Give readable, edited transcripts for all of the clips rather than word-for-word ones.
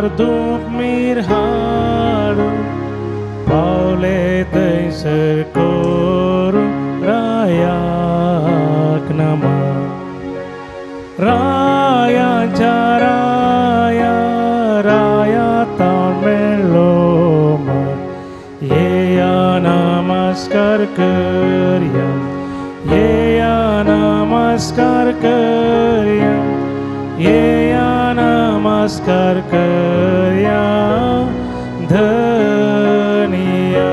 तोंडार धूप मीर हाडून पावले थंयसर करूं रायाक नमा. रायांच्या राया राया ताण मेळ्ळो मग येया नमस्कार करया, येया नमस्कार करया, येया नमस्कार करया धनिया.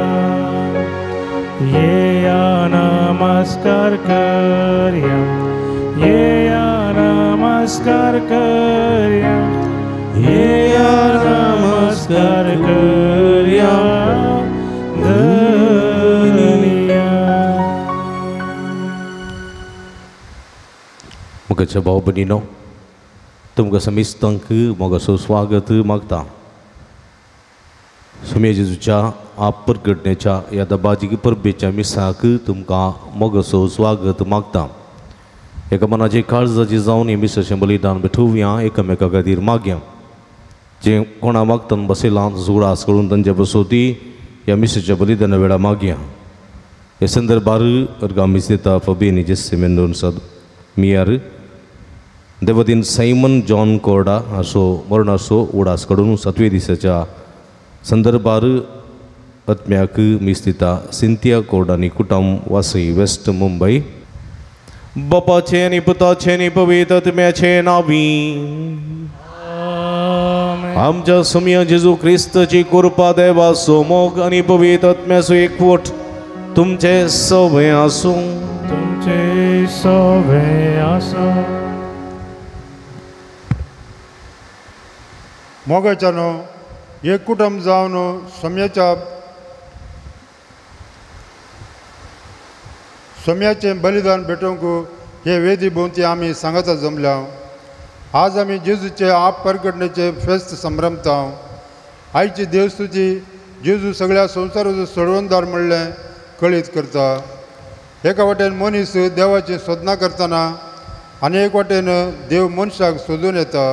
येया नमस्कार करया, येया नमस्कार करया, येया नमस्कार करया धनिया. मोगाच्या भाव भयणीनो, तुमकां समिस्तांक मोगाचो स्वागत मागता. सुम्या जेजूच्या आप परगटण्याच्या ह्या दबाजीक परबेच्या मिसाक तुमकां मोगाचो स्वागत मागता. एका मनाचे काळजाचे जावन हे मिसाचें बलिदान भेटोवया, एकामेका खातीर मागया. जे कोणा मागतान बसयलां उगडास करून तांचे बसोती ह्या मिसाच्या बलिदाना वेळार मागया. ह्या संदर्भार अर्गा मीस दिता फबिनी जेस्सी मेंदोन्सा मियार देवदीन सायमन जॉन कोर्डा हाचो मरणाचो उडास काडून सातवे दिसाच्या संदर्भार आत्म्याक मीस दिता सिंथिया कोर्डा आनी कुटुंब वासई वेस्ट मुंबय. बापाचें आनी पुताचें आनी पवित्र आत्म्याचें नांवी आमच्या सुम्या जेजू क्रिस्ताची कृपा देवाचो मोग आनी पवित्र आत्म्याचो एकवट तुमचे सवे आसूं. तुमचे सवे आसूं. मोगाच्यानो एक कुटुंब जावन सोम्याच्या सोम्याचें बलिदान भेटोवंक हे वेदी भोंवती आमी सांगाता जमल्या. आज आमी जेजूचे आप परगटण्याचे फेस्त संभ्रमता. आयची देवस्तुती जेजू सगळ्या संवसाराचो सोडवणदार म्हणलें कळीत करता. एका वाटेन मनीस देवाची सोदना करतना आनी एक वाटेन देव मनशाक सोदून येता.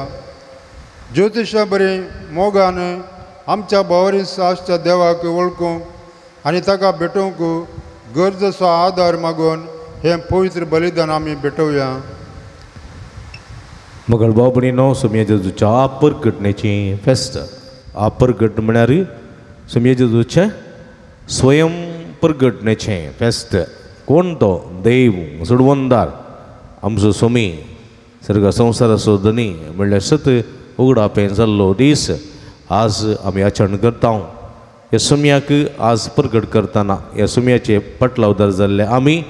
ज्योतिशा बरी मोगान आमच्या भावारी आसच्या देवाक वळखूंक आनी ताका भेटोवंक गरजेचो आदार मागून हें पवित्र बलिदान आमी भेटोवया. मगळ भाव भयणीनो, सुम्या जेजूच्या आपरगटण्याचें फेस्त. आपरगट म्हळ्यार सुम्या जेजूचें स्वयं परगटण्याचें फेस्त. कोण तो? देव सोडवणदार आमचो सोमी सर्ग संवसाराचो धनी म्हणल्यार सत उगडापें जाल्लो दीस आज आमी आचरण करता. ह्या सुम्याक आज परगट करतना ह्या सुम्याचे पटलावदार जाल्ले आमी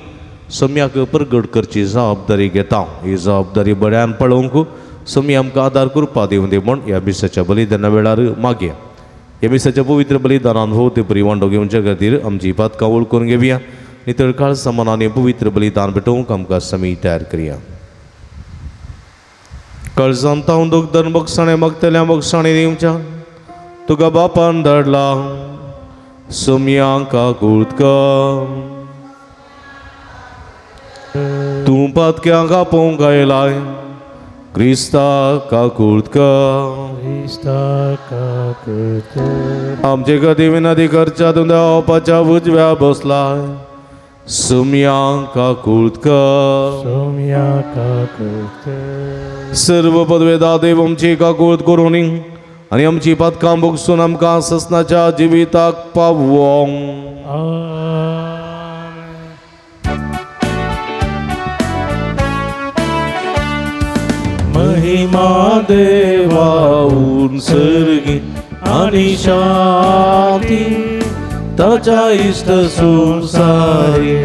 सुम्याक परगट करची जबाबदारी घेता. ही जबाबदारी बऱ्यान पळोवंक सुमी आमकां आदार करपा दिवं दी म्हूण ह्या मिसाच्या बलिदाना वेळार मागया. ह्या मिसाच्या पवित्र बलिदानान भोवते परी वांटो घेवच्या खातीर आमची पातकां वळखून घेवया. नितळ काळजा मनान पवित्र बलिदान भेटोवंक आमकां समी तयार करया. काळजांत तावन दुखदन बगसाणे मागतल्या बगसाणे दिवच्या तुका बापान धाडला सुम्यांका गुळकर तूं पातक्यांक आपोवंक आयलाय क्रिस्ता काकुळकर. आमचे खातीर विनंती करच्या तूं देवाच्या उजव्या बसलाय सुम्यांक काकुळकर. सर्व पदवेदा देव आमची काकुळत करूनी आनी आमची पातकां भोगसून आमकां ससनाच्या जिविताक पावोंक. महिमा देवा उंसर्गी आनी शांती ताच्या इश्ट संसारी.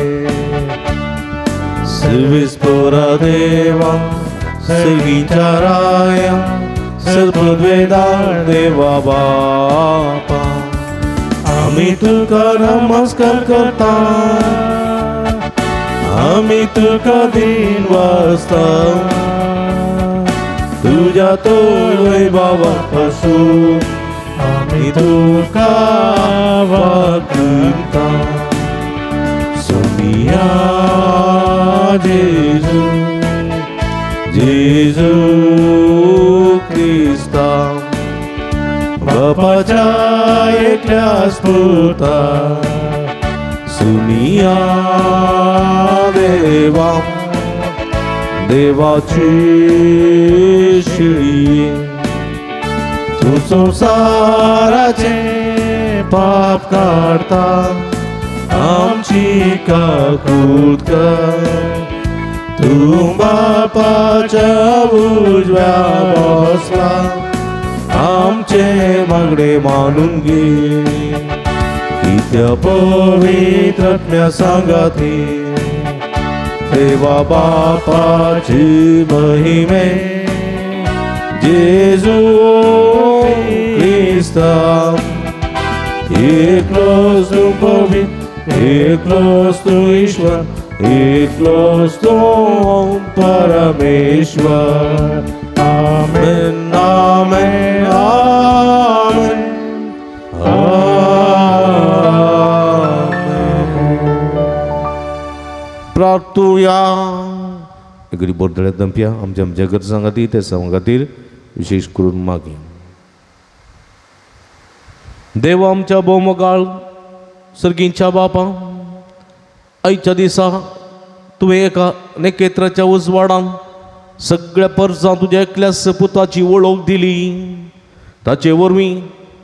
सर्वेस्पोरा देवा सर्गीच्या राया सर्ववेदा देवा बापा आमी तुका नमस्कार करता, आमी तुका दिन वाजता तुझ्या तोय बाबा पासून आमी तुका वागता. सोमिया जेजू जेजू क्रिस्ता बापाच्या एकल्याच पुता सुनिया देवा देवाची शिळी तूं संवसाराचें पाप काडटा आमची काकूत कर तूं बापाच्या उजव्या बसला आमचें मागणें मानून घे कित्या पवित्र आत्म्या सांगाती देवा बापाची महिमे जेजू क्रिस्ता एकलोच तूं पवित्र एकलोच तूं ईश्वर एकलोच तूं परमेश्वर. आमेन आमेन आमेन आमेन. प्रार्थुया. गरीब बोरदळ्या दंपया आमच्या आमच्या गरजां खातीर त्या सवां खातीर विशेष करून मागी. देव आमच्या भोवमोगाळ सर्गींच्या बापा, आयच्या दिसा तुवें एका नेकेत्राच्या उजवाडान सगळ्या परजां तुज्या एकल्याच पुताची वळख दिली. ताचे वरवीं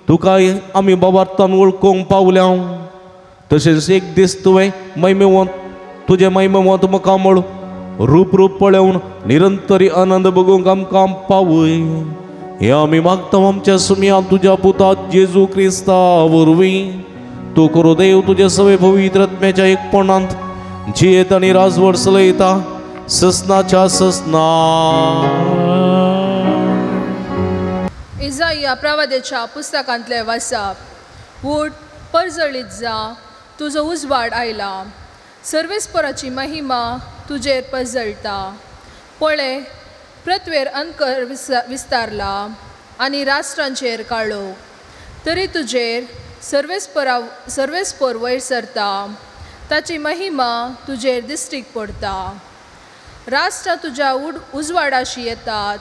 तुका आमी बाबार्थान वळखूंक पावल्या. तशेंच एक दीस तुवें महिमेवंत तुजें महिमेवंत मुखामळ रूप रूप पळोवन निरंतरी आनंद बघूंक आमकां पावय. हें आमी मागता आमच्या सुमया तुज्या पुता जेजू क्रिस्ता वरवीं. तूं करो देव तुज्या सवे पवित्र आत्म्याच्या एकपणांत जियेत आनी राजवट चलयता ससनाच्या ससना. इजाया प्रवादेच्या पुस्तकांतले वाचप. उठ परजळीत जा, तुजो उजवाड आयला, सर्वेस्पराची महिमा तुजेर परजळटा. पळय पृथ्वेर अंकर विस्तारला आनी राष्ट्रांचेर काळो, तरी तुजेर सर्वेस्पर वयर सरता, ताची महिमा तुजेर दिश्टीक पडटा. राष्ट्रां तुज्या उजवाडाशी येतात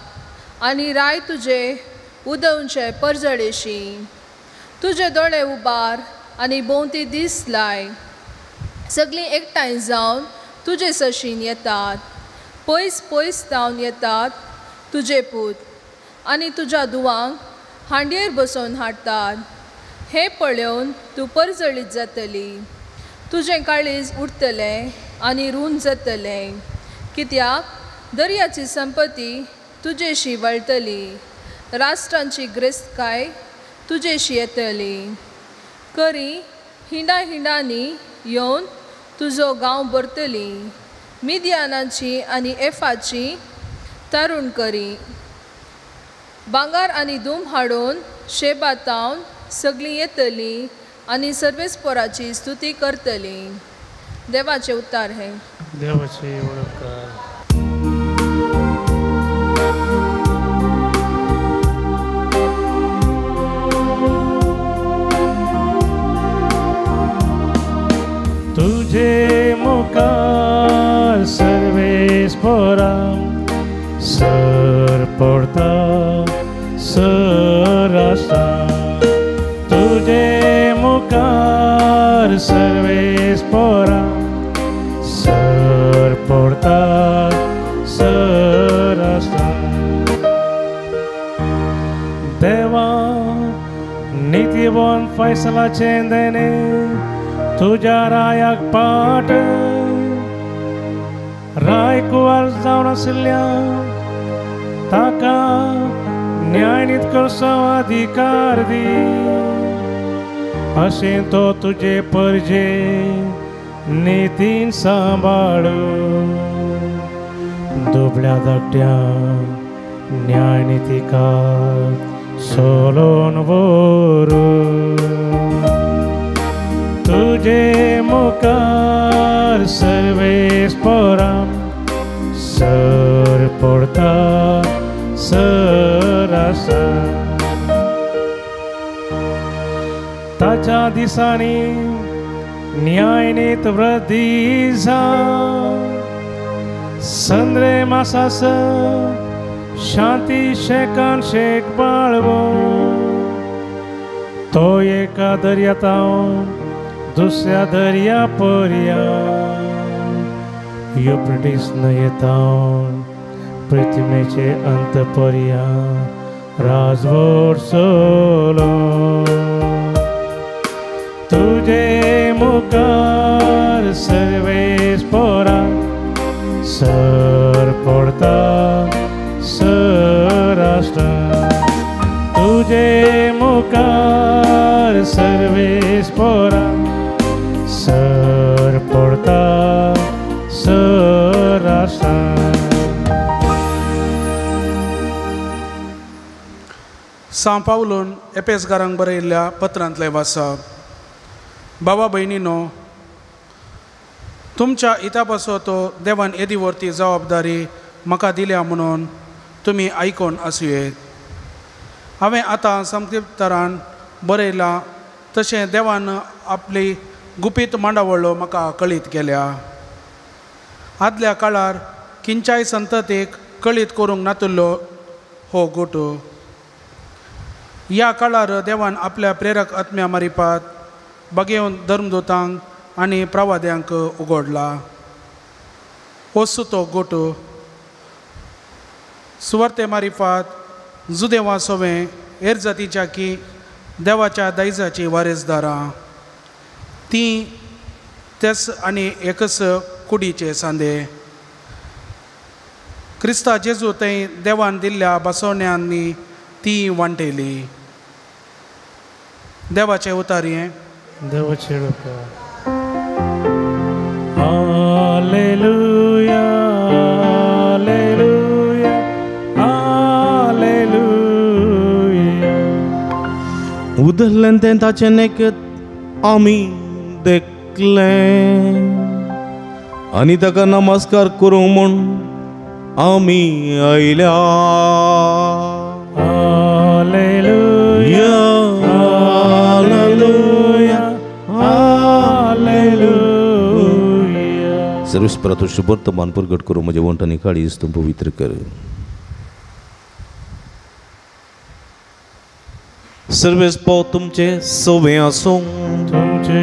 आनी राय तुजे उदवचे परजळेशी. तुजे दोळे उबार आनी भोंवती दीस लाय, सगळीं एकठांय जावन तुजे सशीन येतात, पयस पयस जावन येतात तुजे पूत आनी तुज्या दुवांक हांडयेर बसोवन हाडटात. हें पळोवन तूं परजळीत जातली, तुजें काळीज उरतलें आनी रूंद जातलें, कित्याक दर्याची संपत्ती तुजेशी वळटली, राष्ट्रांची ग्रेस्तकाय तुजेशी येतली. करी हिंडा हिंडांनी येवन तुजो गांव भरतली, मिदियानाची आनी एफाची तरुण करी. भांगर आनी धूम हाडून शेबातावन सगळीं येतली आनी सर्वेस्पराची स्तुती करतली. देवाचे उतार हे. देवाचे उपकार. तुझे मुखार सर्वेस्परा सर पडता सर आसा. तुझे मुखार सर्वेस्परा सर पडता सर आसा. देवा नितीवन फैसलाचें देणे तुज्या रायाक पाट राय कुवार जावन आशिल्ल्या ताका न्यायनीत करचो अधिकार दी. अशें तो तुजे परजे नितीन सांबाळू. दुबळ्या धाकट्या न्यायनितिकार सोलोन व्हरू. तुझे मुखार सर्वेस्परा सर पडता सर आसा. ताच्या दिसांनी न्यायनीत वृद्धी जावन संद्रे मासास शांती शेकान शेक बाळवो. तो एका दर्यातावन दुसऱ्या दर्या पर्यंत युफ्रेटीस न्हंयेतावन पृथ्वीचे अंत पर्यंत राजवट चलो. तुजे मुखार सर्वेस पोरा सर पडता सराष्ट्र. तुजे मुखार सर्वेस पोरा सर पडता सराष्ट्र. सां पावलून एपेसगारांक बरयल्ल्या पत्रांतलें वाचप. बाबा भयणीनो, तुमच्या हिता पासत देवान येदी वरती जबाबदारी म्हाका दिल्या म्हणून तुमी आयकून आसुयेत. हांवें आतां संक्षिप्तरान बरयलां तशें देवान आपली गुपीत मांडावळ म्हाका कळीत केल्या. आदल्या काळार किंचाय संततीक कळीत करूंक नातिल्लो हो गोट ह्या काळार देवान आपल्या प्रेरक आत्म्या मारिपात बगेवन धर्मदूतांक आनी प्रवाद्यांक उगडला. हो सुतो गोट सुवार्ते मारिफात जुदेवा सोवें हेर जातीच्या की देवाच्या दायजाची वारेसदारां तीं तेच आनी एकच कुडीचे सांदे. क्रिस्ता जेजू थंय देवान दिल्ल्या बसवण्यांनी ती वांटेली. देवाचे उतारयें. देवाचे हालेलुया हालेलुया हालेलुया. उदरलें तें ताचें नेकत आमी देखलें आनी ताका नमस्कार करूं म्हूण आमी आयल्या. Hallelujah hallelujah hallelujah. सर्वेस्परा तूं शुभवर्तमान प्रगट करूं म्हजें वंठ आनी काळीज तूं पवित्र कर. सर्वेस्पो तुमचे सवे आसूं. तुमचे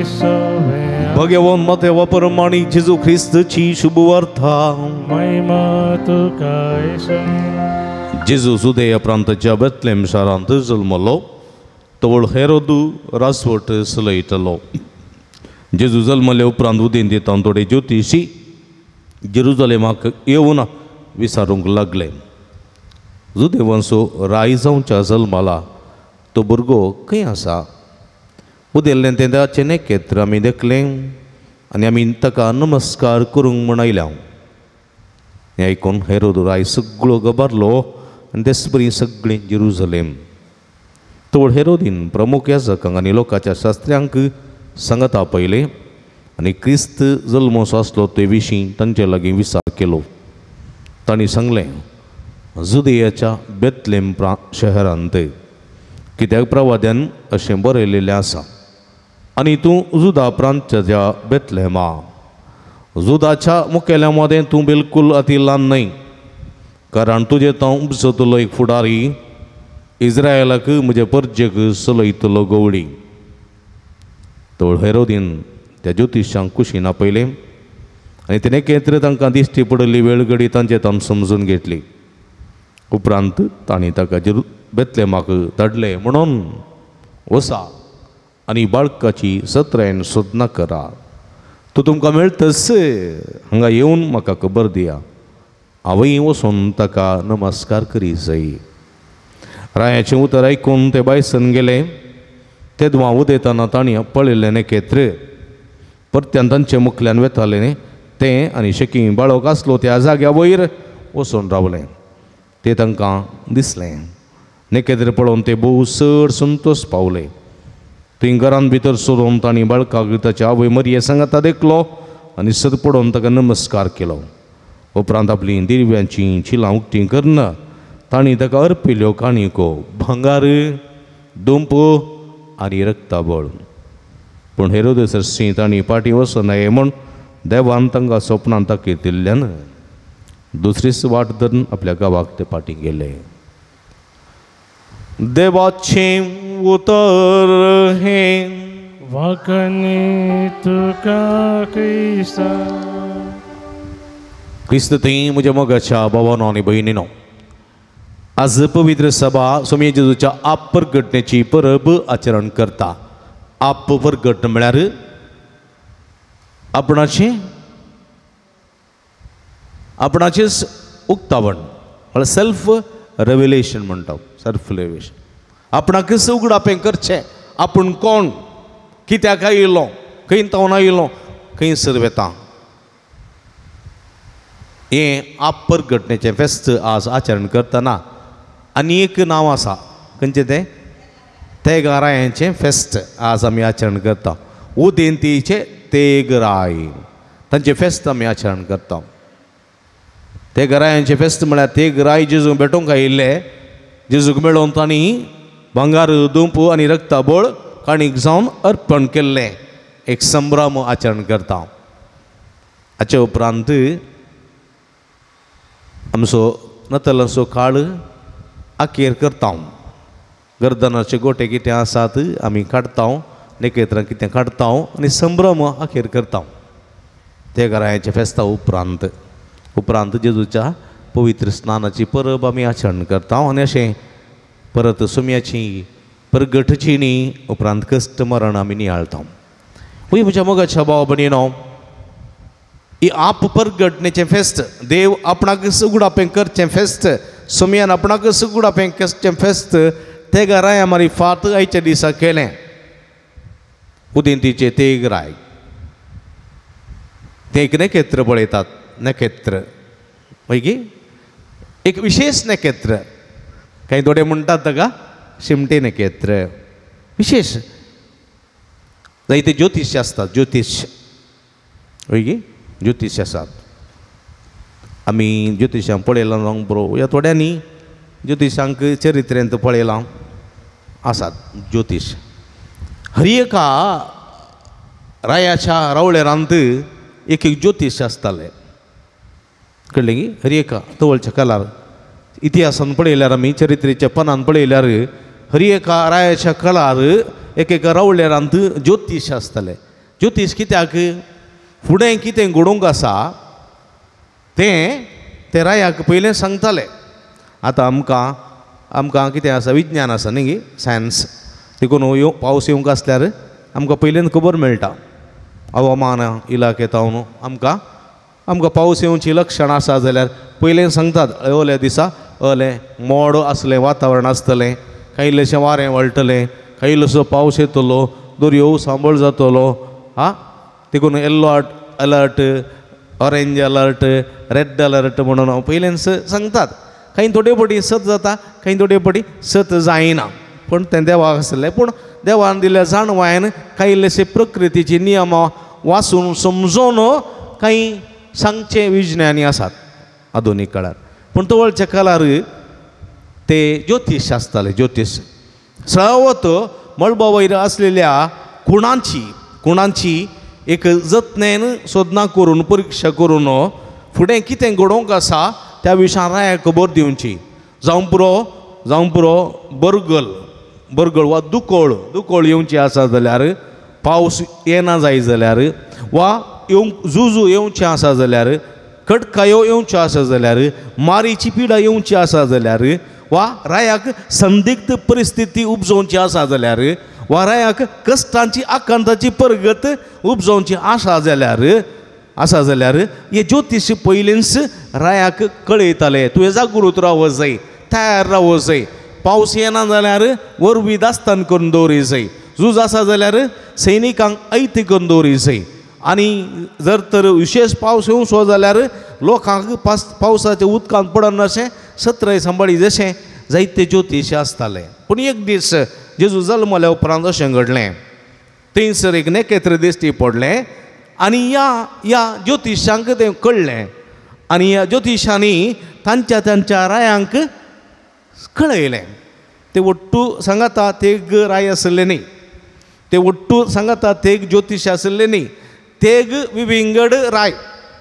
सवे. भगवान मतेवा प्रमाणे जेजू ख्रिस्ताची शुभवार्ता. महिमा तुका येसू. जेजू जुदेया प्रांताच्या बेथलेम शारांत जल्मलो. तवळ हेरोदू राजवट चलयतलो. जेजू जल्मले उपरांत उदेंतेंत थोडे ज्योतिशी जेरुजलेमाक येवन विचारूंक लागले, जुदेवांचो राय जावच्या जल्माला तो भुरगो खंय आसा? उदेल्लें तें ताचें नेकेत्र आमी देखलें आनी आमी ताका नमस्कार करूंक म्हूण आयल्या. हें आयकून हेरोद राय सगळो गबारलो आनी तेच परी सगळें जेरुजलेम. तवळ हेरोदीन प्रमुख याजकांक आनी लोकांच्या शास्त्र्यांक सांगता पयलें आनी क्रिस्त जल्मोसो आसलो ते विशीं तांचे लागीं विचार केलो. तांणी सांगलें, जुदेयाच्या बेथलेम शहरांत, कित्याक प्रवाद्यान अशें बरयलेलें आसा, आनी तूं जुदा प्रांताच्या बेथलेमा, जुदाच्या मुखेल्या मदें तूं बिलकूल अती ल्हान न्हय, कारण तुजें तो उपजतलो एक फुडारी इस्रायलाक म्हजे परजेक चलयतलो गवळी. तवळ हेरोदीन त्या ज्योतिशांक कुशीन आपयलें आनी तेणें केत्र तांकां दिश्टी पडिल्ली वेळगडी तांचे ताम समजून घेतली. उपरांत तांणी ताका बेथलेमाक धाडलें म्हणून वसा आनी बाळकाची सत्रायन सोदना करा, तूं तुमकां मेळटस हांगा येवन म्हाका खबर दिया. हांवूय वचून ताका नमस्कार करी जाय. रायाचें उतर आयकून ते बायसन गेले. तेदवां उदयतना तांणी पळयल्लें नेकेत्र परत्यान तांचे मुखल्यान वेतालें न्ही तें आनी शेकी बाळक आसलो त्या जाग्या वयर वचून रावलें. तें तांकां दिसलें. नेकेत्र पळोवन ते भोव चड संतोश पावले. थंय घरांत भितर सरून तांणी बाळकाक ताच्या आवय मरये सांगाता देखलो आनी सर पडोवन ताका नमस्कार केलो. उपरांत आपलीं दिव्यांचीं चिलां उक्तीं करून तांणी ताका अर्पिल्यो काणयो भांगार, दुंप आनी रक्ताबळ. पूण हेरोदस सरशीं तांणी फाटीं वचनाये म्हूण देवान तांकां सपनान ताकीत दिल्ल्यान दुसरीच वाट धरून आपल्या गांवाक ते फाटीं गेले. देवाचें उतर हें वाकनी तुका क्रिस्ता. क्रिस्त थंय म्हज्या मोगाच्या भावानो आनी भयणीनो, आज पवित्र सभा स्वामी जेजूच्या आप प्रगटण्याची परब आचरण करता. आप प्रगट म्हळ्यार आपणाचें आपणाचेंच उक्तावण, म्हळ्यार सेल्फ रेविलेशन म्हणटा. सेल्फ रेविलेशन आपणाकच उगडापें करचें, आपूण कोण, कित्याक आयिल्लो, खंय तावन आयिल्लो, खंयसर वेता, हें आप प्रगटण्याचें फेस्त आज आचरण करतना आनी एक नांव आसा, खंयचें तें? तेगरायांचें फेस्त आज आमी आचरण करता. उदेंतीचे तेगराय तांचें फेस्त आमी आचरण करता. तेगरायांचें फेस्त म्हळ्यार तेगराय जेजूक भेटोवंक आयिल्ले, जेजूक मेळोवन तांणी भांगार, दुंप आनी रक्ताबळ काणीक जावन अर्पण केल्लें एक संभ्रम आचरण करता. हाचे उपरांत आमचो नतलाचो काळ आखेर करता. गर्दनाचे गोटे कितें आसात आमी काडटा, नखेत्रां कितें काडटा आनी संभ्रम आखेर करता. ते घरायांच्या फेस्ता उपरांत उपरांत जेजूच्या पवित्र स्नानाची परब आमी आचरण करता आनी अशें परत सुम्याची परगटची न्ही उपरांत कश्ट मरण आमी नियाळता. वय म्हज्या मोगाच्या भाव भयणीनो, ही आप परगटणेचें फेस्त, देव आपणाक उगडापें करचें फेस्त, सोमयान आपणाक उगडापें करचें फेस्त तेगराय मारी फात आयच्या दिसा केलें. उदेंतीचे तेगराय ते एक नखेत्र पळयतात, नखेत्र वय एक विशेष नखेत्र, कांय थोडे म्हणटात ताका शिमटे नखेत्र, विशेष जायते ज्योतिश आसतात, ज्योतिश वय ज्योतिश आसात. आमी ज्योतिशांक पळयलां जावंक बरो, ह्या थोड्यांनी ज्योतिशांक चरित्रेंत पळयलां आसात ज्योतिश. हर एका रायाच्या रावळेरांत एक एक ज्योतिश आसताले, कळ्ळें की? हर एका तवळच्या काळार इतिहासान पळयल्यार आमी चरित्रेच्या पनान पळयल्यार हर एका रायाच्या काळार एक एका रावळेरांत ज्योतिश आसताले. ज्योतिश कित्याक? फुडें कितें घडोवंक आसा तें ते रायाक पयलें सांगताले. आतां आमकां आमकां कितें आसा, विज्ञान आसा न्ही गी, सायन्स, देखून येवं पावस येवंक आसल्यार आमकां पयल्यान खबर मेळटा. हवामान इलाखेंत आमकां आमकां पावस येवची लक्षणां आसा जाल्यार पयलें सांगतात, अल्या दिसा अलें मोड आसलें वातावरण आसतलें, कांय इल्लेशें वारें वळटलें, कांय इल्लोसो पावस येतलो, दर्यो सांबळ जातलो, आं देखून yellow alert, orange alert, red alert म्हणून पयल्यान सांगतात. कांय थोडे फावटी सत जाता, कांय थोडे फावटी सत जायना, पूण तें देवाक आसलें. पूण देवान दिल्ल्या जाणवायन कांय इल्लेशे प्रकृतीची नियमां वाचून समजून कांय सांगचे विज्ञानी आसात आधुनीक काळार. पूण तवळच्या काळार ते ज्योतिश आसताले. ज्योतिश सळावत मळबा वयर आसलेल्या खुणांची खुणांची एक जतनेन सोदना करून परिक्षा करून फुडें कितें घडोवंक आसा त्या विशयान रायाक खबर दिवची. जावं पुरो, जावं पुरो बरगल बरगल वा दुकोळ दुकोळ येवची आसा जाल्यार, पावस येना जाय जाल्यार, वा येवंक जुजू येवचें आसा जाल्यार, खटकायो येवच्यो आसा जाल्यार, मारीची पिडा येवची आसा जाल्यार, वा रायाक संदिग्ध परिस्थिती उपजोवची आसा जाल्यार, वा रायाक कश्टांची आकांताची परगत उपजोवची आसा जाल्यार आसा जाल्यार हे ज्योतिश पयलींच रायाक कळयताले, तुवें जागृत रावो जाय, तयार रावो जाय. पावस येना जाल्यार वरवीं दास्तान करून दवरी जाय, झूज आसा जाल्यार सैनिकांक ऐती करून दवरी जाय, आनी जर तर विशेश पावस येवचो जाल्यार लोकांक पावसाच्या उदकांत पडनाशें सत्राय सांबाळी जशें जायते ज्योतिश आसताले. पूण एक दीस जेजू जल्मल्या उपरांत अशें घडलें, थंयसर एक नखेत्र दिश्टी पडलें आनी ह्या ह्या ज्योतिशांक तें कळ्ळें आनी ह्या ज्योतिशांनी तांच्या तांच्या रायांक कळयलें. ते ಒಟ್ಟು सांगाता तेग राय आसले न्ही, ते ಒಟ್ಟು सांगाता तेग ज्योतिश आसले न्ही, तेग विविंगड राय,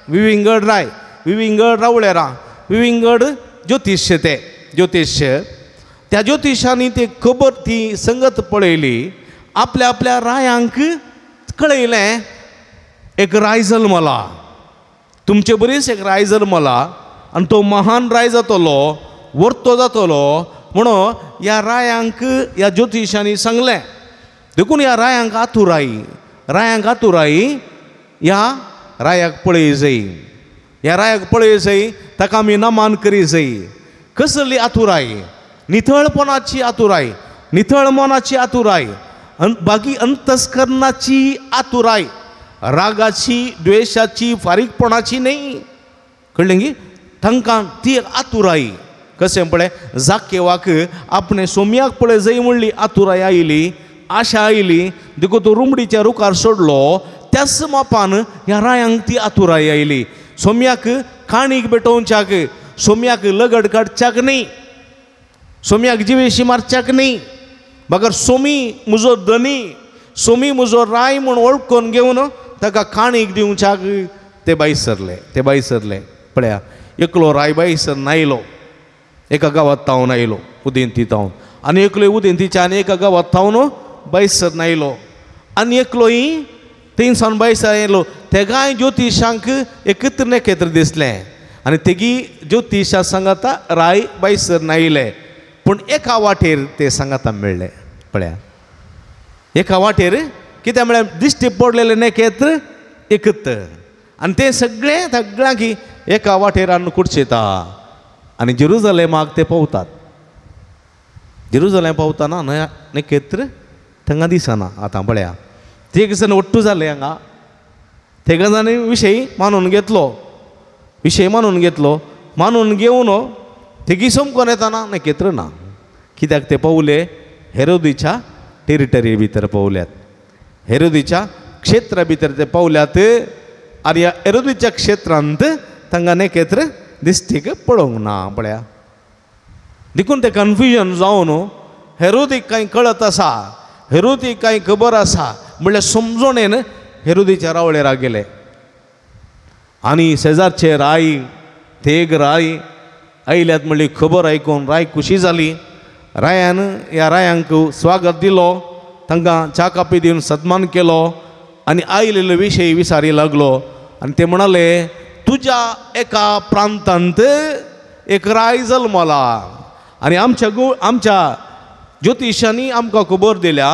विविंगड राय, विविंगड रावळेरा, विविंगड ज्योतिश, ते ज्योतिश. त्या ज्योतिशांनी ती खबर ती संगत पळयली, आपल्या आपल्या रायांक कळयलें एक राय जल्मला, तुमचे बरीच एक राय जल्मला आनी तो महान राय जातलो, वर्तो जातलो म्हणून ह्या रायांक ह्या ज्योतिशांनी सांगलें. देखून ह्या रायांक आतुराय, रायांक आतुराय ह्या रायाक पळय जाय, ह्या रायाक पळय जाय, ताका आमी नमान करी जाय. कसली आतुराय? नितळपणाची आतुराय, नितळ मनाची आतुराय, बाकी अंतस्करणाची आतुराय, रागाची द्वेशाची फारीकपणाची न्ही. कळ्ळें की? तांकां ती एक आतुराय. कशें पळय जाकेवाक आपणे सोम्याक पळय जाय म्हणली आतुराय आयली, आशा आयली, देखून तो रुमडीच्या रुखार सोडलो. त्याच मापान ह्या रायांक ती आतुराय आयली. सोम्याक काणीक भेटोवच्याक, सोम्याक लगड काडच्याक न्ही, सोम्याक जिवेशी मारच्याक न्ही, बगर सोमी म्हजो धनी, सोमी म्हजो राय म्हूण वळखून घेवन ताका काणीक दिवच्याक ते बाय सरले, ते बाय सरले. पळया एकलो राय बाय सरन आयलो, एका गांवांत तावन आयलो, उदेंती तावन, आनी एकलो उदेंतीच्या आनी एका गांवांत तावन बाय सरन आयलो, आनी एकलोय थंयसान बाय सर आयलो. तेगाय ज्योतिशांक एकत्र नखेत्र दिसलें आनी तेगी ज्योतिशा सांगाता राय बाय सरन आयले, पूण एका वाटेर ते सांगाता मेळ्ळे. पळया एका वाटेर कित्याक म्हळ्यार दिश्टी पडलेले नखेत्र एकत्र आनी ते सगळे सगळ्यांक एका वाटेर हाडून कुडचेता आनी जेरुजलेमाक ते पावतात. जेरुजलेम पावतना नखेत्र थंगा दिसना. आतां पळया तेग जाण ಒಟ್ಟು जाले हांगा, तेगा जाणी विशय मानून घेतलो, विशय मानून घेतलो, मानून घेवन तेगी समकोन येताना नखेत्र ना. कित्याक ते पावले हेरोदीच्या टेरिटरी भितर पावल्यात, हेरोदीच्या क्षेत्रा भितर ते पावल्यात आनी ह्या हेरोदीच्या क्षेत्रांत तांकां नखेत्र दिश्टीक पळोवंक ना. पळया देखून ते कन्फ्युजन जावन हेरोदीक कांय कळत आसा, हेरोदीक कांय खबर आसा म्हणल्यार समजणेन हेरोदीच्या रावळेरा गेले आनी शेजारचे राय तेग राय आयल्यात म्हणली खबर आयकून राय खुशी जाली. रायान ह्या रायांक स्वागत दिलो, तांकां च्या कापी दिवन सन्मान केलो आनी आयलेलो विशय विचारी लागलो. आनी ते म्हणाले तुज्या एका प्रांतांत एक राय जल्मला आनी आमच्या आमच्या ज्योतिशांनी आमकां खबर दिल्या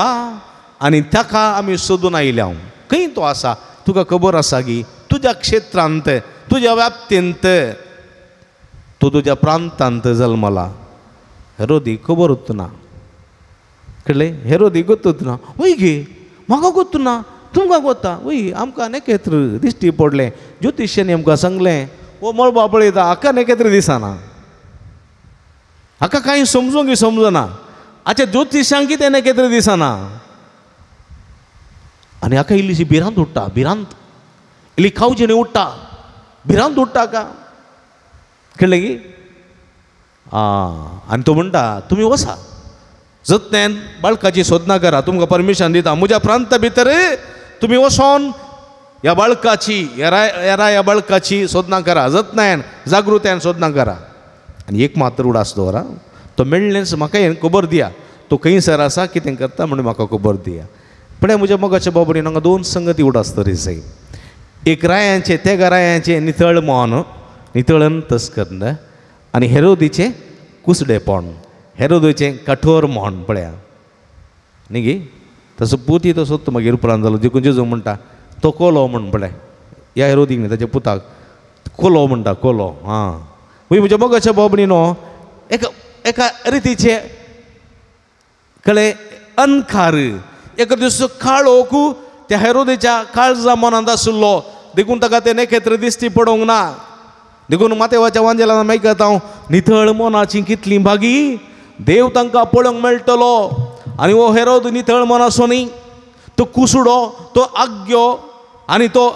आनी ताका आमी सोदून आयल्या. खंय तो आसा तुका खबर आसा की? तुज्या क्षेत्रांत, तुज्या व्याप्तींत, तूं तुज्या प्रांतांत जल्मला. हेरोदी खबरूच ना. कळ्ळें? हेरोदी गोतूच ना. वय गे म्हाका गोतू ना, तुमकां गोता. वय आमकां नखेत्र दिश्टी पडलें, ज्योतिशांनी आमकां सांगलें हो मळबा पळयता हाका नखेत्र दिसना, हाका कांय समजूंक समजना, आतां ज्योतिशांक कितें नखेत्र दिसना. आनी हाका इल्लीशी भिरांत उडटा, भिरांत इल्ली खावची न्ही उडटा, भिरांत उडटा का. कळ्ळें की? आनी तो म्हणटा तुमी वसा जतन्यान बाळकाची सोदना करा, तुमकां परमिशन दिता, म्हज्या प्रांता भितर तुमी वचोन ह्या बाळकाची, ह्या राया बाळकाची सोदना करा, जतनायन जागृतायेन सोदना करा. आनी एक मात्र उडास दवरा, तो मेळ्ळेंच म्हाका हें खबर दिया, तो खंयसर आसा कितें करता म्हणून म्हाका खबर दिया. पळय म्हज्या मोगाच्या बाबडीन हांगा दोन संगती उडास तरी जाय. एक रायांचें, तेगा रायांचें नितळ मन, नितळ अंतस्कर्ण आनी हेरोदीचें कुसडेपण, हेरोदीचें कठोर मन. पळया न्ही गी? तसो पुती तसोच तो मागीर उपरांत जालो. देखून जेजू म्हणटा तो कोलो म्हण. पळय ह्या हेरोदीक न्ही ताच्या पुताक कोलो म्हणटा, कोलो. आं वय म्हज्या मोगाच्या बाबडीनो न्हू एका एका रितीचें कळ्ळें अनखार, एका दीस काळोख त्या हेरोदीच्या काळजा मनांत आशिल्लो, देखून ताका तें नखेत्र दिश्टी पडोवंक ना. देखून मातेवाच्या वांजेलान आयकता हांव नितळ मनाची कितली भागी, देव तांकां पळोवंक मेळटलो. आनी हो हेरोद नितळ मनाचो न्ही, तो कुसडो, तो आग्यो आनी तो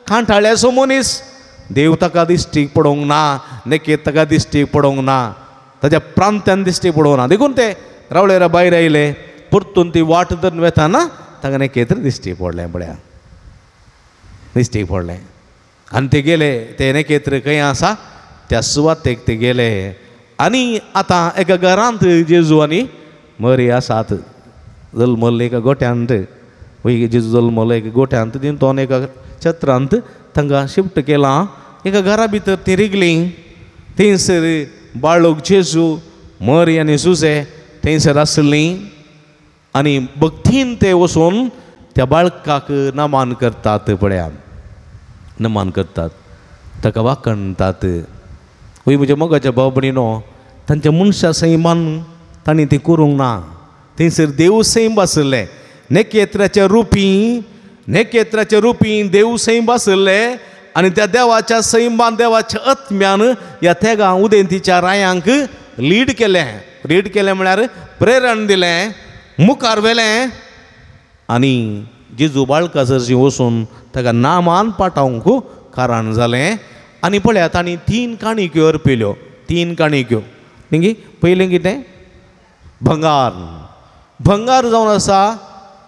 कांठाळ्याचो मनीस. देव ताका दिश्टीक पडोवंक ना, नखेत्र ताका दिश्टीक पडोवंक ना, ताच्या प्रांत्यान दिश्टी पडोवंक ना. देखून ते रावळेरा भायर आयले, परतून ती वाट धरून वेताना ताका नखेत्र दिश्टी पडलें. पळया दिश्टी पडलें आनी ते गेले. ते नखेत्र खंय आसा त्या सुवातेक ते गेले आनी आतां एका घरांत जेजू आनी मरी आसात. जल्मल्ले एका गोठ्यांत, वय जेजू जल्मलो एका गोठ्यांत, तो एका छत्रांत तांकां शिफ्ट केलां. एका घरा भितर ती रिगलीं. थंयसर बाळक जेजू, मरी आनी जुजे थंयसर आसलीं आनी भक्तीन ते वचून त्या बाळकाक नमान करतात. पळया, नमान करतात, ताका वाखणटात. वय म्हज्या मोगाच्या भाव भयणीनो, तांच्या मनशा सैमान तांणी तें करूंक ना. थंयसर देव सैम आसलें, नखेत्राच्या रुपी, नखेत्राच्या रुपी देव सैम आसलें आनी त्या देवाच्या सैमान, देवाच्या आत्म्यान ह्या तेगां उदेंतीच्या रायांक लीड केलें. लीड केलें म्हळ्यार प्रेरण दिलें, मुखार व्हेलें आनी जेजू बाळका सरशी वचून ताका नामान पाठोवंक कारण जालें. आनी पळयात तांणी 3 काणक्यो अर्पिल्यो, 3 काणक्यो. न्ही, पयलें कितें? भंगार. भंगार जावन आसा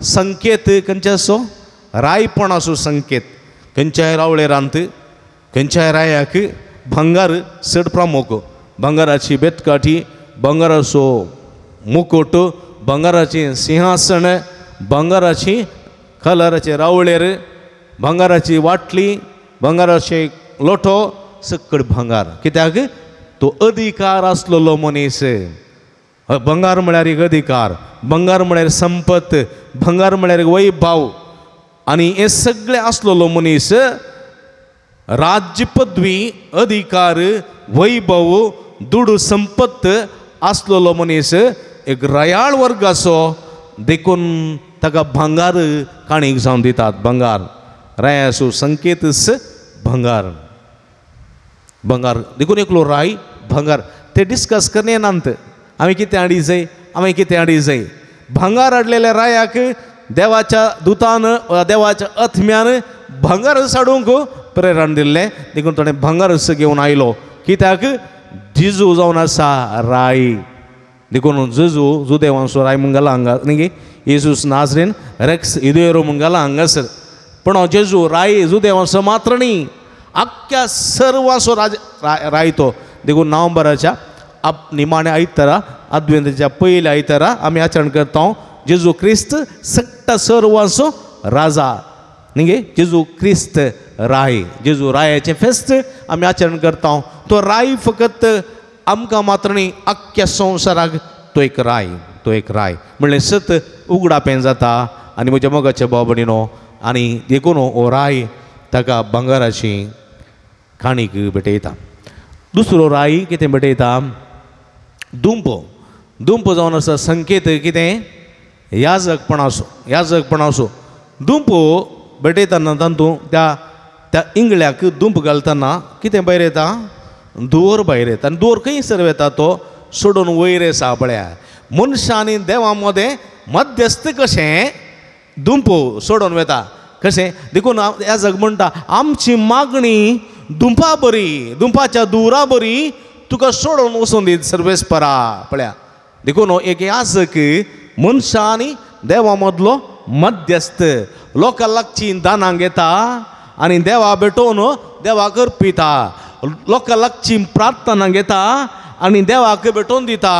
संकेत खंयचो? रायपणाचो संकेत. खंयच्याय रावळेरांत, खंयच्याय रायाक भंगार चड प्रमुख. भंगाराची बेतकाठी, भंगाराचो मुकुट, भंगाराचें सिंहासन, भंगाराची कलराचे रावळेर, भंगाराची वाटली, भंगाराचे लोटो, सकड भंगार. कित्याक? तो अधिकार आसलेलो मनीस. भंगार म्हळ्यार एक अधिकार, भंगार म्हळ्यार संपत, भंगार म्हळ्यार एक वैभव. आनी हें सगळें आसलेलो मनीस राज्य पदवी, अधिकार, वैभव, दुडू, संपत आसलेलो मनीस एक रयाळ वर्गाचो. देखून ताका भंगार काणीक जावन दितात. भंगार रायाचो संकेतच भंगार, भंगार. देखून एकलो राय भंगार ते डिस्कस करणे नात. आमी कितें हाडी जाय, आमी कितें हाडी जाय. भंगार हाडलेल्या रायाक देवाच्या दुतान, देवाच्या आत्म्यान भंगार हाडूंक प्रेरण दिल्लें. देखून ताणें भंगार घेवन आयलो. कित्याक? जेजू जावन आसा राय. देखून जेजू जुदेवांचो राय म्हूण घाला हांगा, न्ही? येजूस नाजरीन रेक्स इदेरो म्हूण घाला हांगासर. पूण जेजू राय जुदेवांचो मात्र न्ही, आख्ख्या सर्वांचो राज राय तो. देखून नोव्हेंबराच्या निमाण्या आयतारा, आद्वेंताच्या पयल्या आयतारा आमी आचरण करता जेजू क्रिस्त सट्टा सर्वांचो राजा, न्ही गे? जेजू क्रिस्त राय, जेजू रायाचें फेस्त आमी आचरण करता. तो राय फकत आमकां मात्र न्ही, आख्ख्या संवसाराक तो एक राय, तो एक राय म्हणलें सत उगडापें जाता. आनी म्हज्या मोगाच्या भाव भयणीनो, आनी देखून हो राय ताका भांगराची काणीक भेटयता. दुसरो राय कितें भेटयता? दुंप. दुंप जावन आसा संकेत कितें? याजकपणाचो, याजकपणाचो. दुंप भेटयतना तातूंत त्या त्या इंगळ्याक दुंप घालतना कितें भायर येता? धुंवर भायर येता. आनी धुंवर खंयसर वेता? तो सोडून वयर आसा. पळया, मनशां आनी देवा मदें मध्यस्थ कशें दुंप सोडून वेता कशें. देखून याजक म्हणटा, आमची मागणी दुंपा बरी, दुंपाच्या दुरा बरी तुका सोडून वचून दीत सर्वेस्परा. पळया, देखून एक याजक मनशां आनी देवा मदलो मध्यस्थ. लोकां लागची दानां घेता आनी देवा भेटोवन देवाक अर्पिता. लोकां लागची प्रार्थना घेता आनी देवाक भेटोवन दिता.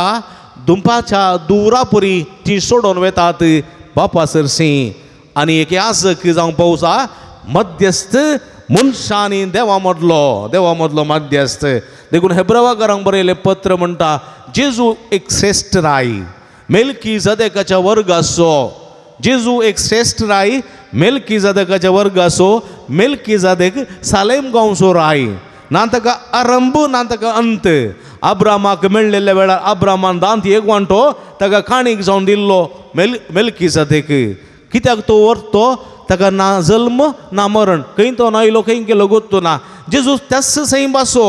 दुंपाच्या दुरा परी ती सोडून वेतात बापा सरशी. आनी एक याजक जावंक पावसा मध्यस्थ, मनशां आनी देवा मदलो, देवा मदलो मध्यस्थ. देखून हेब्रावाकारांक बरयलें पत्र म्हणटा, जेजू एक श्रेश्ठ राय, मेल्की जदेकाच्या वर्गाचो. जेजू एक श्रेश्ठ राय, मेल्की जादकाच्या वर्गाचो. मेल्की जादेक सालेम गांवचो राय. ना ताका आरंभ ना ताका अंत. अब्रामाक मेळ्ळेल्या वेळार अब्रामान दांत एक वांटो ताका काणीक जावन दिल्लो मेल्की जादेक. कित्याक तो व्हरतो? ताका ना जल्म ना मरण, खंय तो नायलो खंय गेलो गोत्तो ना. जेजू त्याच सैमाचो,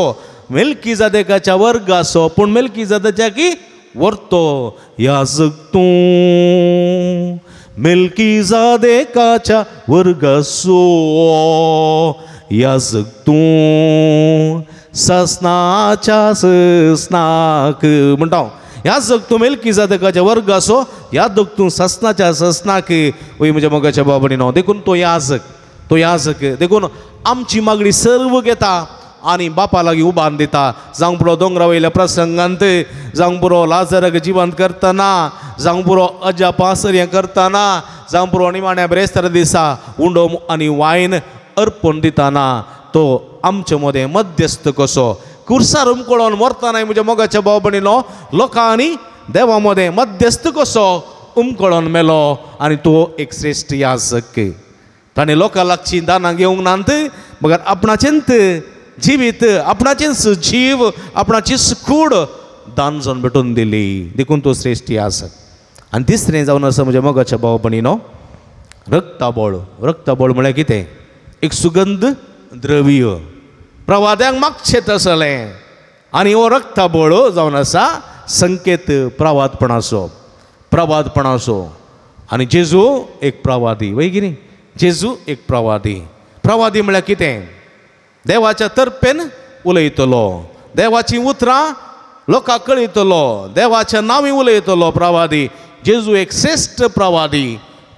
मेल्की जादेकाच्या वर्गाचो, पूण मेल्की जादेच्या की व्हरतो. याजक तूं मेल्की जादेकाच्या वर्गाचो, याजक तूं ससनाच्या ससनाक म्हणटा. याजक तूं मेल्की जादेकाच्या वर्गाचो, याजक तूं ससनाच्या ससनाक. वय म्हज्या मोगाच्या बाबणीनो, देखून तो याजक, तो याजक. देखून आमची मागणी सर्व घेता. आनी बापा लागीं उबारून दिता. जावंक पुरो दोंगरा वयल्या प्रसंगांत, जावंक पुरो लाजराक जिवंत करतना, जावंक पुरो अजापां आश्चर्यां करतना, जावंक पुरो निमाण्या ब्रेस्तारा दिसा उंडो आनी वायन अर्पण दितना तो आमचे मदें मध्यस्थ कसो कुर्सार उमकळोन मरतना म्हज्या मोगाच्या भाव भयणीनो लोकांनी देवा मदें मध्यस्थ कसो उमकळोन मेलो आनी तो एक श्रेश्ठ याजक. ताणें लोकां लागची दानां घेवंक नात मगर आपणाचेंच जिवीत, आपणाचेंच जीव, आपणाचीच कूड दान जावन भेटून दिली, देखून तो श्रेश्ठ याजक. आनी तिसरें जावन आसा म्हज्या मोगाच्या भाव भयणीनो रक्ताबळ. रक्ताबळ म्हळ्यार कितें? एक सुगंध द्रव्य प्रवाद्यांक मागचें तसलें आनी हो रक्ताबळ जावन आसा संकेत प्रवादपणाचो, प्रवादपणाचो. आनी जेजू एक प्रवादी, वय कितें? जेजू एक प्रवादी. प्रवादी म्हळ्यार कितें? देवाच्या तर्पेन उलयतलो, देवाचीं उतरां लोकांक कळयतलो, देवाच्या नांवी उलयतलो प्रवादी. जेजू एक श्रेश्ठ प्रवादी,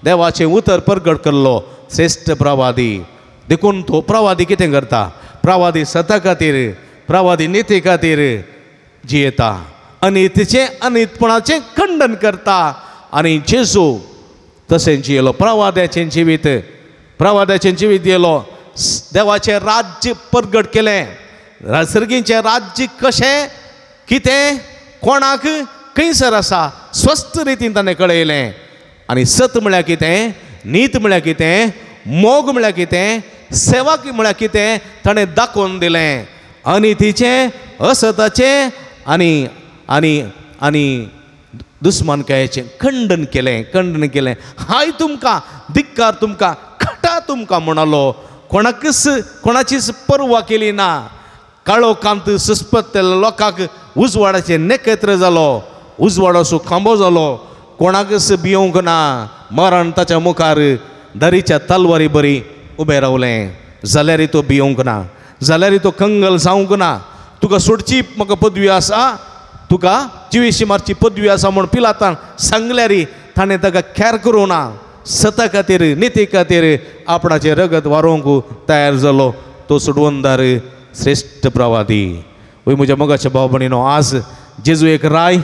देवाचें उतर परगट केल्लो श्रेश्ठ प्रवादी. देखून तो प्रवादी कितें करता? प्रवादी सता खातीर, प्रवादी निती खातीर जियेता, अनितीचें अनितपणाचें खंडन करता. आनी जेजू तशें जियेलो, प्रवाद्याचें जिवीत, प्रवाद्याचें जिवीत दियलो, देवाचें राज्य परगट केलें. सर्गीचें राज्य कशें, कितें, कोणाक, खंयसर आसा स्वस्थ रितीन ताणें कळयलें. आनी सत म्हळ्यार कितें, नीत म्हळ्यार कितें, मोग म्हळ्यार कितें, सेवा म्हळ्यार कितें ताणें दाखोवन दिलें. अनितीचें, असताचें आनी आनी आनी दुस्मानकायेचें खंडन केलें, खंडन केलें. हाय तुमकां, धिक्कार तुमकां, खटा तुमकां म्हणालो. कोणाकच कोणाचीच पर्वा केली ना. काळोखांत सुस्पत्तेल्या लोकांक उजवाडाचें नखेत्र जालो, उजवाडाचो खांबो जालो. कोणाकच भियोंक ना. मरण ताच्या मुखार दरीच्या तलवारी बरी उबें रावलें जाल्यारय तो भियोंक ना, जाल्यारय तो कंगल जावंक ना. तुका सोडची म्हाका पदवी आसा, तुका जिवेशी मारची पदवी आसा म्हूण पिलातान सांगल्यारी ताणें ताका खेर करूं ना. सता खातीर, निती खातीर आपणाचें रगत वारोवंक तयार जालो तो सोडवणदार श्रेश्ठ प्रवादी. वय म्हज्या मोगाच्या भाव भयणीनो, आज जेजू एक राय,